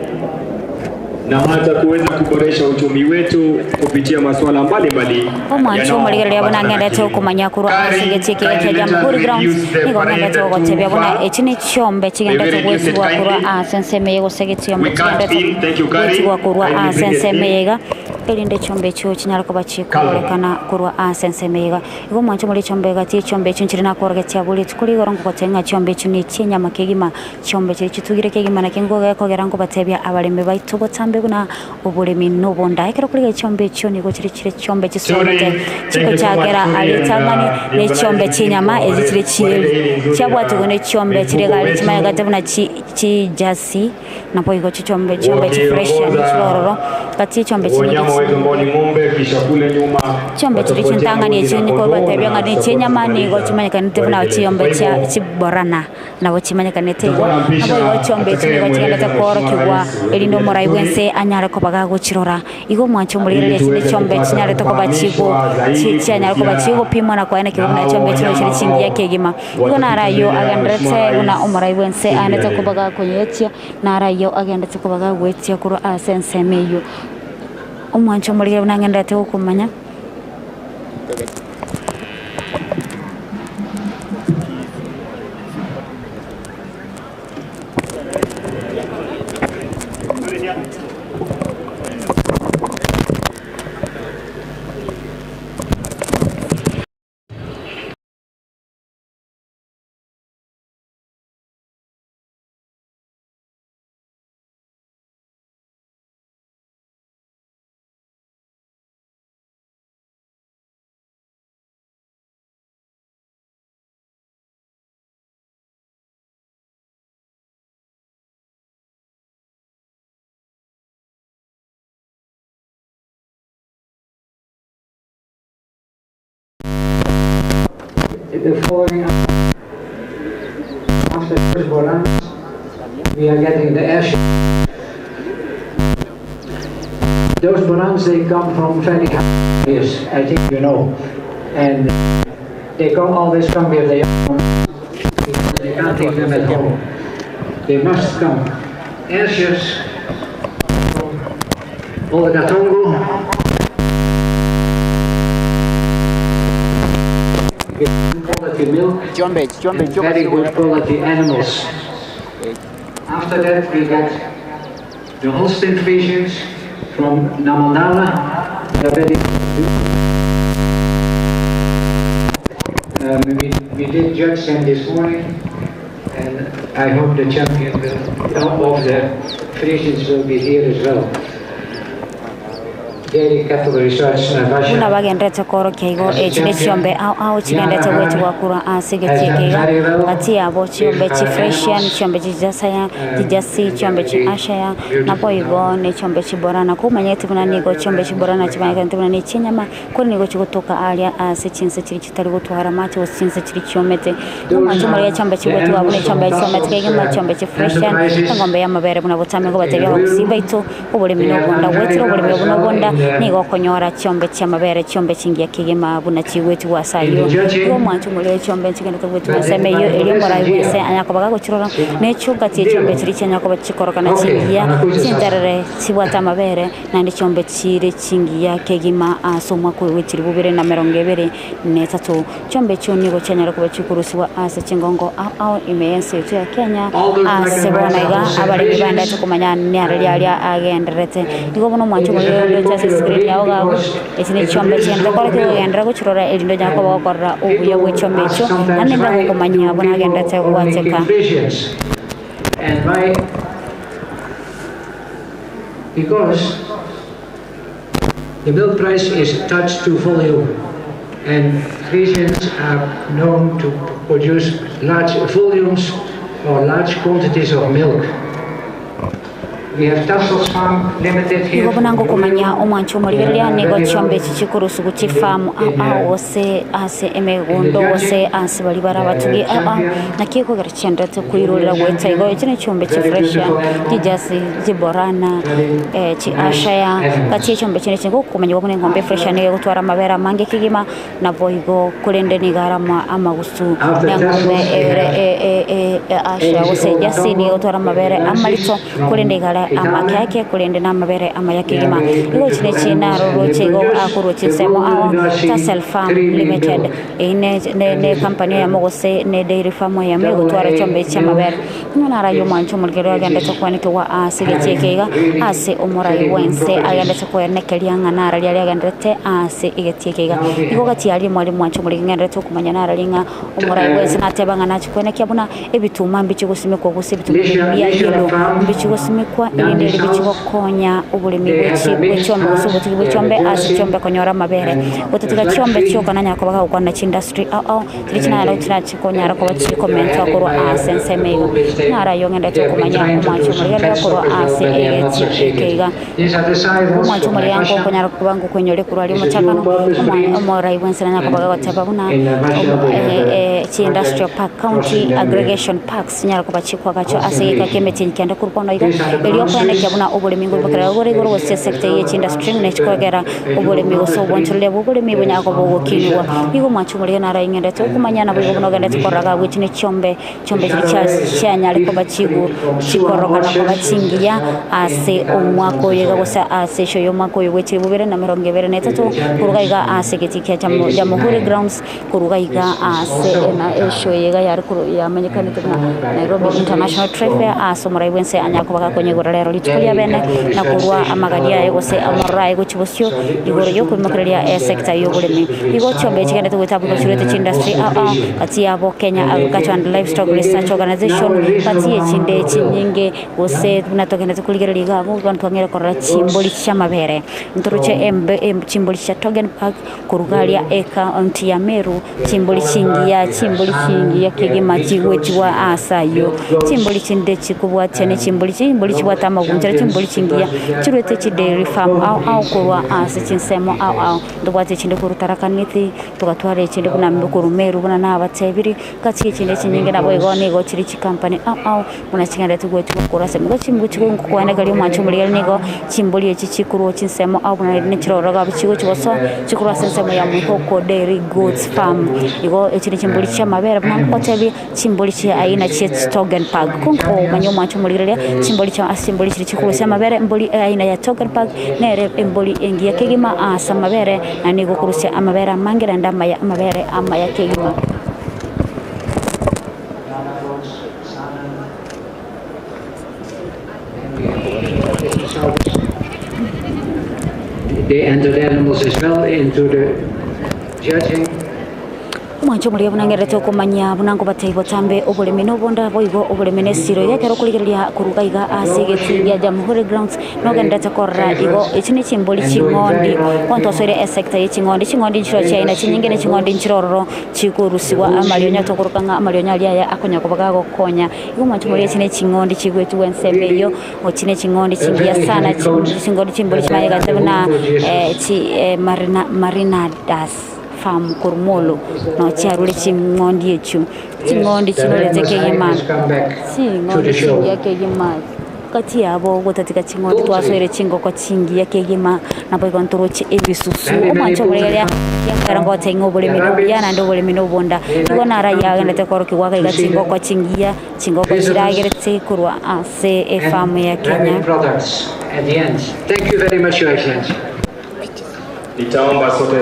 na hata kuweza kuboresha uchumi wetu kupitia masuala mbalimbali Omwancho omorigereria buna yanayoambatana na ng'endete kilimo. okomanya korwa ase Kari, egetii eke kindly kia let us Jamhuri Grounds reduce the nigo parade ng'endete too gogotebia buna far. eki ne chiombe May we chigendete reduce it goetigwa korwa kindly. ase ensemo eye gose egechiombe We can't chigendete in. Thank you, Kari. goetigwa korwa Kindly ase bring it ensemo in. eye iga erinde chiombe echio chinyare koba chikororekana korwa ase ensemo eye iga. Igo omwancho omore chiombe gati chiombe echio nchire nakorogetia bore rituko rigoro ngogotebia ng'a chiombe echio ne chienyama kegima, chiombe chiria chitugire kegima naki ngogekogera ngobatebia abaremi baito botambe buna oboremi nobonda. Ekero okorigia chiombe echio nigo chire chire chiombe Turi, chisomete thank you so much, chigochakera Turi, aria and etang'ani the ne chiombe organizing team chi'enyama for ezi chire gwaride chieri hili nzuri chiabwatiwe ya ne chiombe chire mifugo gari wetu chimayegate buna chi chijasi naboigo chichombe chiombe chifresh yani wakiongoza chirororo gati chiombe chinde wanyama wetu ambao ni ng'ombe, kisha kule nyuma chiombe chiri watafuatia chintang'ani mbuzi echio na niko kondoo batebia na ng'a ne tutakuwa chienyama nigo tumemaliza chimanyekanete buna gwaride letu. chiombe Kwa chia hivyo chiborana nabo chimanyekanete igo tutakuwa na nabo mpisha igo chiombe echi nigo chigendete atakayemweleza Mheshimiwa koorokigwa Rais erinde wetu omorai Turi bwense anyare koba gagochirora igo omwancho ili omorigereria echinde tuweze chiombe kupata chinyarete koba chigo kufahamishwa zaidi chianyare koba kuhusiana chigopimwa na kwaenekigwa na buna hao chiombe chino wanyama chiri chingiya ambao kegima igo narayo watatutembelea agenderete Mheshimiwa buna Rais omorai bwense siku ya aendete leo. koba gakonyetia narayo agendete koba gagwetia korwa ase ensemo eywo omwancho omorigereria buna ng'enderete gokomanya. The following after first Borans, we are getting the ash. Those Borans, they come from very high areas, I think you know. And they come, always come with their own, because they can't leave them at home. They must come. Ashes from Olgatongo. With quality milk and very good quality animals. After that we get the Holstein Friesians from Namandala. They're very we did judge them this morning. And I hope the champion will, of the Frisians will be here as well. Dairy Cattle Research Naivasha. Buna bagenderete koorokia igo, echi nechiombe ao ao chigenderete goetigwa korwa ase egetii eke iga, gati yabo chiombe chi Fresian, chiombe chi Jasaya, chi Jersey, chiombe chi Ashaya, naboigo ne chiombe chi Borana. Komanyete buna nigo chiombe chi Borana chimanyekanete buna ne chinyama, korende nigo chigotoka aria ase chinse chiria chitari gotwara amache gose chinse chiria chiomete. Omwancho omorero chiombe chigoetwa buna echiombe chiomete kegima, chiombe chi Fresian, eng'ombe y'amabere buna botambe ngobatebia abagusii baito, oboremi na obonda goetera oboremi obo na obonda nigo okonyora chiombe chi'amabere chiombe chingiya kegima buna chigwetigwa ase ayio. Igo omwancho omorero chiombe nchigenderete goetigwa ensemo eyio erio omorai bwense anyakoba gagochirora na echungati y'echiombe chiria chianyakoba chikorokana chingiya chinterere chibwate amabere naende chiombe chire chingiya kegima ase omwaka oyo bwe chilifu bibere na emerongo ebere na etato. Chiombe echio nigo chianyare koba chikorusiwa ase chingongo ao ao ime y'ense yaito ya Kenya ase bono iga abaremi bandete komanya nare riaria agendererete. Igo bono omwancho omoyio oroche ase escreen yao iga abwo, echi ne chiombe chigenderete kore ki okogenderera gochirora erinde onyare koba gokorora obuya bwe chiombe echio naende mbe gokomanyia buna agenderete gwateka. And why? Because the milk price is attached to volume, and Frisians are known to produce large volumes or large quantities of milk. We have Tassels Farm Limited here. Nigo buna ngokomanya omwancho omorigereria nigo chiombe echi chikorusiwa chifamu ao ao gose ase emegondo gose ase baria bare abatugi ao ao naki ekogera chienderete koirorera goeta igo echi ne chiombe chi freshian, chi jersey, chi borana, chi ashaya gati echiombe chinde echi gokomanyigwa buna eng'ombe efreshian nigo egotwara amabere amange kegima nabo igo korende nigo are ama amagusu na eng'ombe ere e ashaya gose jersey nigo egotwara amabere amarito korende iga are amake ake korende na amabere amaya kegima. Igo echi nechi naroroche igo akorwa chinsemo ao Tassel Farm Limited eyio ne ne ne company eyemo gose ne dairy farm eyemo egotwara chiombe chia amabere. Nigo naraye omwancho omorikeri agendete kwanekigwa ase egechi eke iga ase omorai bwense agendete koenekeria ng'a nararia aria agenderete ase egetii eke iga. Igo gati aria mwari mwancho omoriki ng'enderete okomanya nararia ng'a omorai bwense nateba ng'a nachi koenekia buna ebituma mbichi gosimekwa gose ebituma bia yellow mbichi gosimekwa erinde ere bichi gokonya oboremi bwe bwe chiombe gose obotugi bwe chiombe ase chiombe konyora amabere. Gotatiga chiombe chioka nanyara koba gagokwana chiindustry ao ao chiria chinanyara chirachikonyara koba chikomentwa korwa ase ensemo igo. Narayo ng'endete okomanya omwancho omorigereria korwa ase egeti eke iga. Omwancho omorigereria ngokonyara koba ngokoinyoria korwa aria omochakano omorai bwense nanyara koba gagoteba buna chiindustrial park county aggregation parks chinyara koba chikwagachwa ase egeka kia emetienyi kende korwa bono iga erio okoenekia buna oboremi ngoribokera bore igoro gose esector eye chiindustry buna echikogera oboremi gose obwanchoreria bwa oboremi bonyara koba ogokinigwa. Igo omwancho omorigereria naro ing'endete okomanya nabo igo buna ogendete korora iga abwo echi ne chiombe chiombe chiria chianyare koba chigo chikorokana koba chingiya ase omwaka oyo iga gose ase esho ya omwaka oyo bwa echiribu bibere na emerongo ebere na etato koruga iga ase egetii kia Jamhuri Grounds koruga iga ase ena esho eye iga yare koru yamenyekanete buna Nairobi International Trade Fair ase omorai bwense anyare koba gakonyegora rero rituko ria bene na korwa amagani aye gose amororo aye gochia bosio igoro ya okoimokereria esector ya oboremi. Igo chiombe echi chigenderete goeta abwo igo chiruete chiindustry ao ao gati yabo Kenya Agriculture and Livestock Research Organization gati ya echinde chinyinge gose buna togenderete korigereria iga abwo bono twang'eire korora chimbori chi'amabere. Ntoroche embe chimbori chia Toggenburg koruga aria ecounty ya Meru chimbori chingiya chimbori chingiya kegima chigwechigwa ase ayio. Chimbori chinde chikobwatia ne chimbori chimbori chibwate amagunchara chimbori chingiya chiruete chidairy farm ao ao korwa ase chinsemo ao ao. Ntobwate echinde korwa Tharaka Nithi togatwara echinde buna korwa Meru buna nabatebiri gati echinde chinyinge nabo igo nigo chiri chicompany ao ao buna chigenderete goetigwa korwa ase nigo chingokwanekaria omwancho omorigeri nigo chimbori echi chikorwa chinsemo ao buna nechiroro iga chigochi gosoa chikorwa ase ensemo ya Mwihoko Dairy Goats Farm. Igo echi ne chimbori chia amabere buna ngotebie chimbori chia aina chia Toggenburg. Komanya omwancho omorigereria chimbori chia ase chimbori chiria chikorusia amabere embori aina ya Toggenburg nere embori engiya kegima ase amabere na nigo okorusia amabere amange naende amaya amabere amaya kegima. They entered animals as well into the judging. Omwancho omoria buna ng'erete okomanya buna ngobatebia botambe oboremi na obonda boigo oboremi na esiro iga ekero okorigereria korwa iga iga ase egetii gia Jamhuri Grounds nogenderete korora igo echi ne chimbori ching'ondi bono twasoire esector ye ching'ondi, ching'ondi nchiro chiaina chinyinge ne ching'ondi nchire ororo chikorusiwa amarionya tokoroka ng'a amarionya aria aya akonya koba gagokonya. Igo omwancho omoria echi ne ching'ondi chigwetugwa ensemo eyio, echi ne ching'ondi chingiya sana ching'ondi chimbori chimanyegete buna chi marina marinadas. Farm korwa molo noo chiarure ching'ondi echio, ching'ondi chinorete kegima, ching'ondi chingiya kegima gati yabo gotatiga ching'ondi twasoire chingoko chingiya kegima, naboigo ntoroche ebisusu. Omwancho omoregereria ekiagera ngotebi ng'a oboremi nobuya naende oboremi nobonda. Nigo naro agenderete korokigwa iga iga chingoko chingiya, chingoko chiragerete korwa ase efarm ya Kenya. Nitaomba sote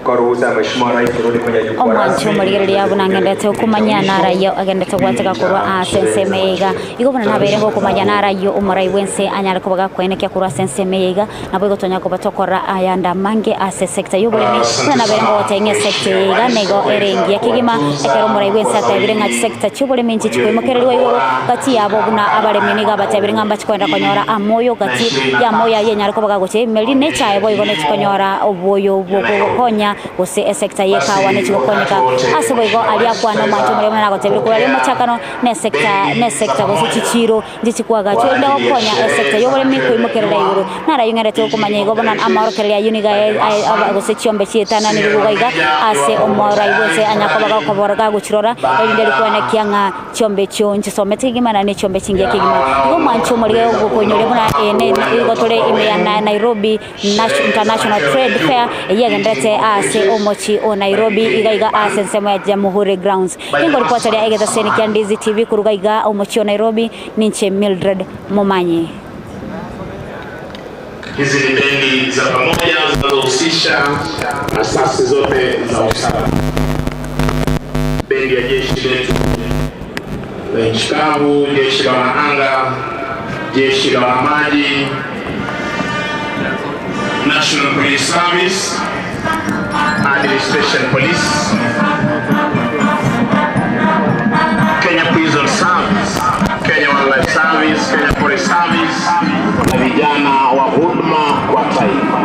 kwa ruhusa ya Mheshimiwa Rais turudi kwenye jukwaa Omwancho rasmi. omorigereria buna ng'endete okomanya narayio agendete gwateka korwa ase ensemo eye iga. Igo buna nabeire ngokomanya narayio omorai bw'ense anyare koba gakoenekia korwa ase ensemo eye iga, nabo igo tonya koba tokora ayande amange ase esector y'oboremi. Buna nabeire ngogotebia ng'a esector eye iga nigo ere engiya kegima, ekero omorai bw'ense atebire ng'a chisector chi'oboremi inche chikoimokererigwa igoro, gati yabo buna abaremi nigo abatebire ng'a mbache kogenda konyora amoyo gati y'amoyo ayio enyare koba gagochia emeri ne echae boigo nechikonyora oboyo bw'ogokonya gose esector y'ekawa nechigokonyeka ase boigo aria akwana omwancho omoremo buna nagotebire korwa aria omochakano ne esector ne esector gose chichiiro inche chikwagachwa erinde gokonya esector y'oboremi koimokerera igoro. Naro ayio ng'erete gokomanya igo buna amaorokererio ayio nigo aye gose chiombe chietananire iga iga ase omorai bw'ense anya koba gakobora gagochirora erinde rikwenekia ng'a Chiombe echio nchisomete kegima naende chiombe chingiya kegima. Igo omwancho omorige ogokoinyoria buna eye nigo tore ime ya Nairobi International Trade Fair eyio egendererete ase omochie o Nairobi iga iga ase ensemo ya Jamhuri Grounds. Nigo ripota ria egetaseni kia Ndizi TV koruga iga omochie o Nairobi, ninche Mildred Momanyi. Hizi ni bendi za pamoja zinazohusisha asasi zote za usalama. Bendi ya jeshi letu la nchi kavu, jeshi la wanaanga, jeshi la wanamaji, National Police Service, Administration Police, Kenya Prison Service, Kenya Wildlife Service, Kenya Forest Service na vijana wa huduma kwa taifa.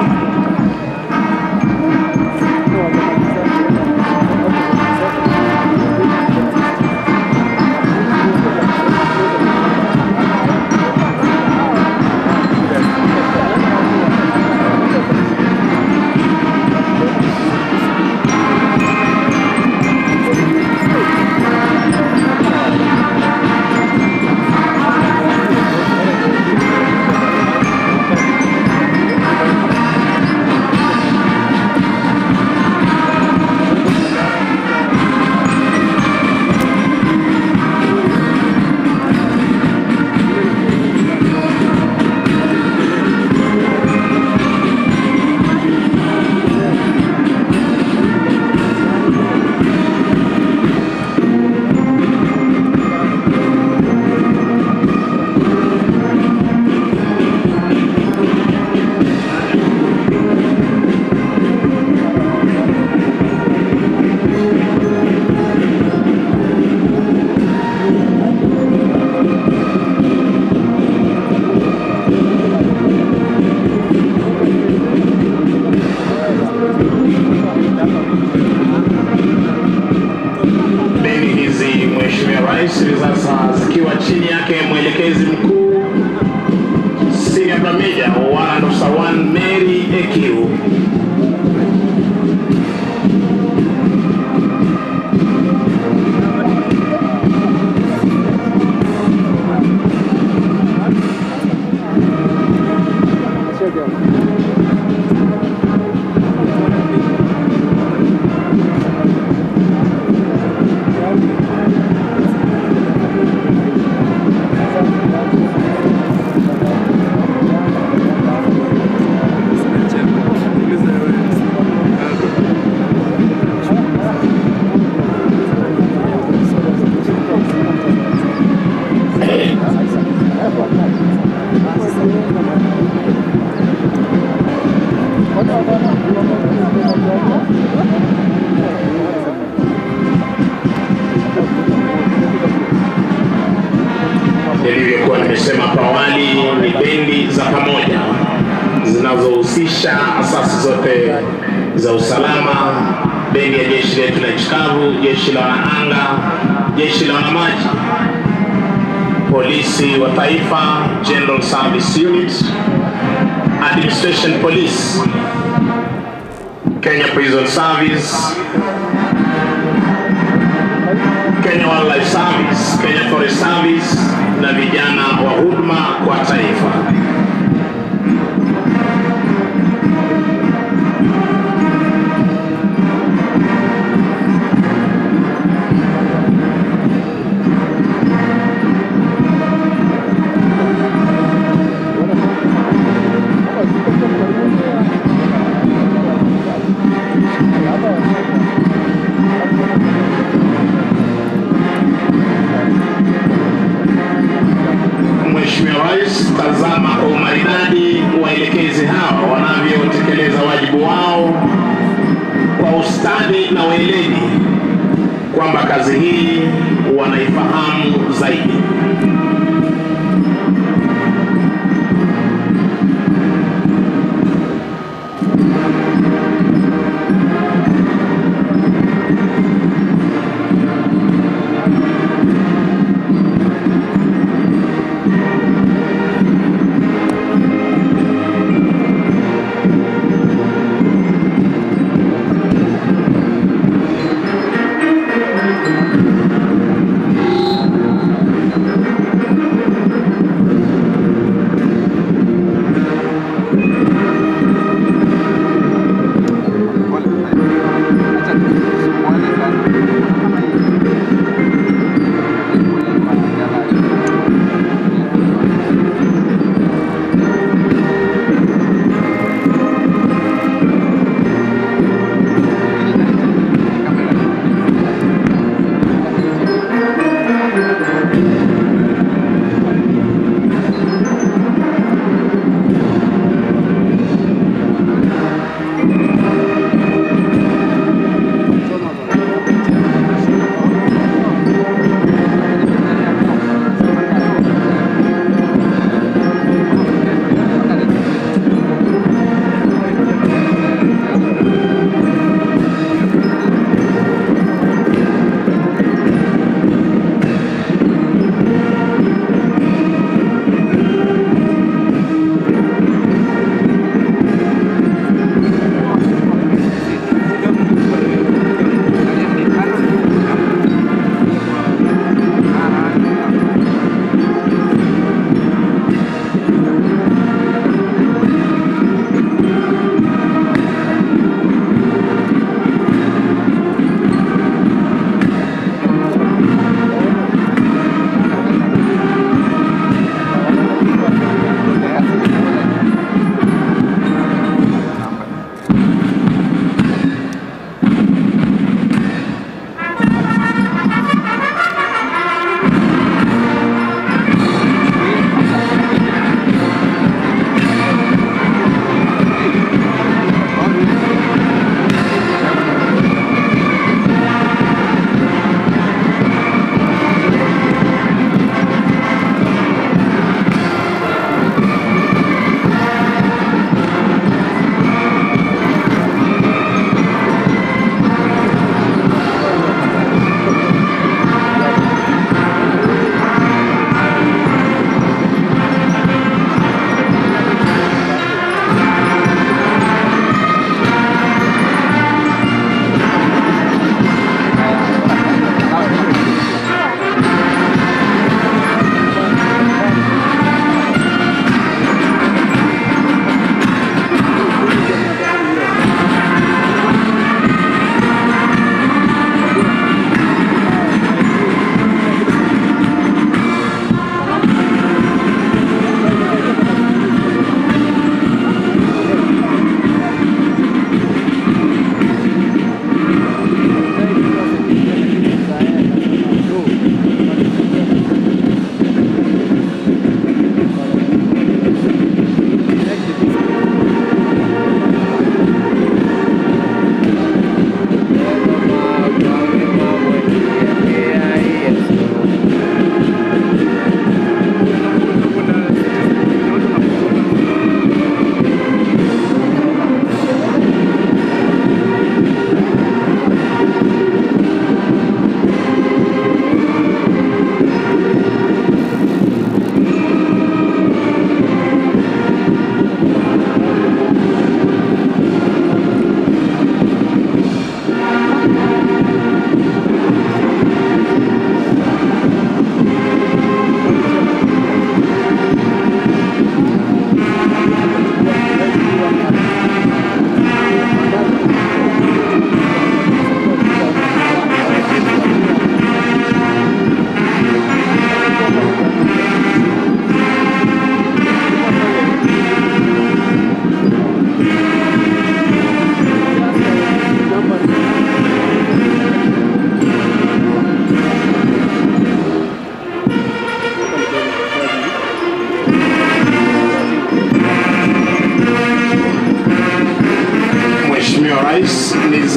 Bendi hizi Mheshimiwa Rais hivi sasa zikiwa chini yake mwelekezi mkuu Senior Brigadier Warrant Officer 1 Mary Ekiu. Nilivyokuwa nimesema hapo awali, ni bendi za pamoja zinazohusisha asasi zote za usalama, bendi ya jeshi letu la nchi kavu, jeshi la wanaanga, jeshi la wanamaji, polisi wa taifa, General Service Unit, Administration Police, Kenya Prison Service, Kenya Wildlife Service, Kenya Forest Service na vijana wa huduma kwa taifa. Mheshimiwa Rais, tazama kwa umaridadi waelekezi hawa wanavyotekeleza wajibu wao kwa ustadi na weledi, kwamba kazi hii wanaifahamu zaidi.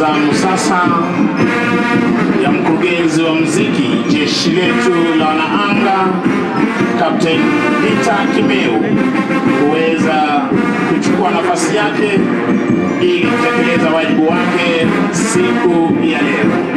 Zamu sasa ya mkurugenzi wa mziki jeshi letu la wanaanga Captain Peter Kimeu kuweza kuchukua nafasi yake ili kutekeleza wajibu wake siku ya leo.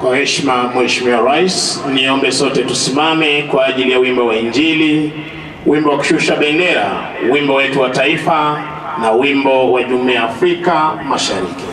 Kwa heshima, Mheshimiwa Rais, niombe sote tusimame kwa ajili ya wimbo wa Injili, wimbo wa kushusha bendera, wimbo wetu wa taifa na wimbo wa Jumuiya ya Afrika Mashariki.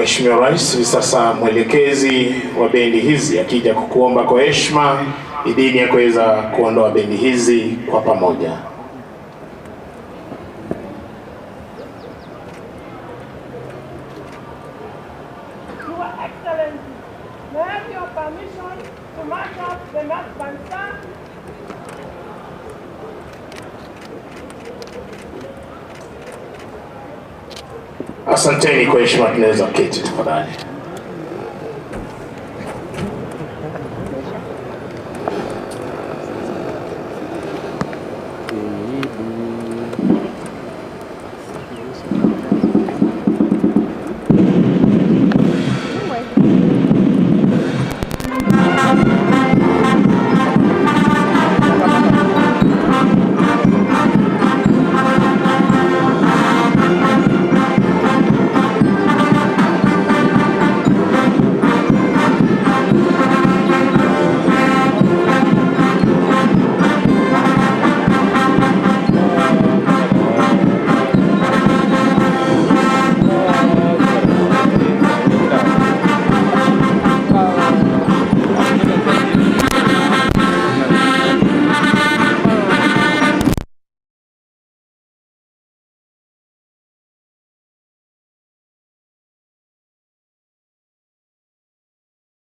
Mheshimiwa Rais, hivi sasa mwelekezi wa bendi hizi akija kukuomba kwa heshima idhini ya kuweza kuondoa bendi hizi kwa pamoja. Your Excellency, may I have your permission to march up the North Bandstand? Asanteni kwa heshima, tunaweza kuketi tafadhali.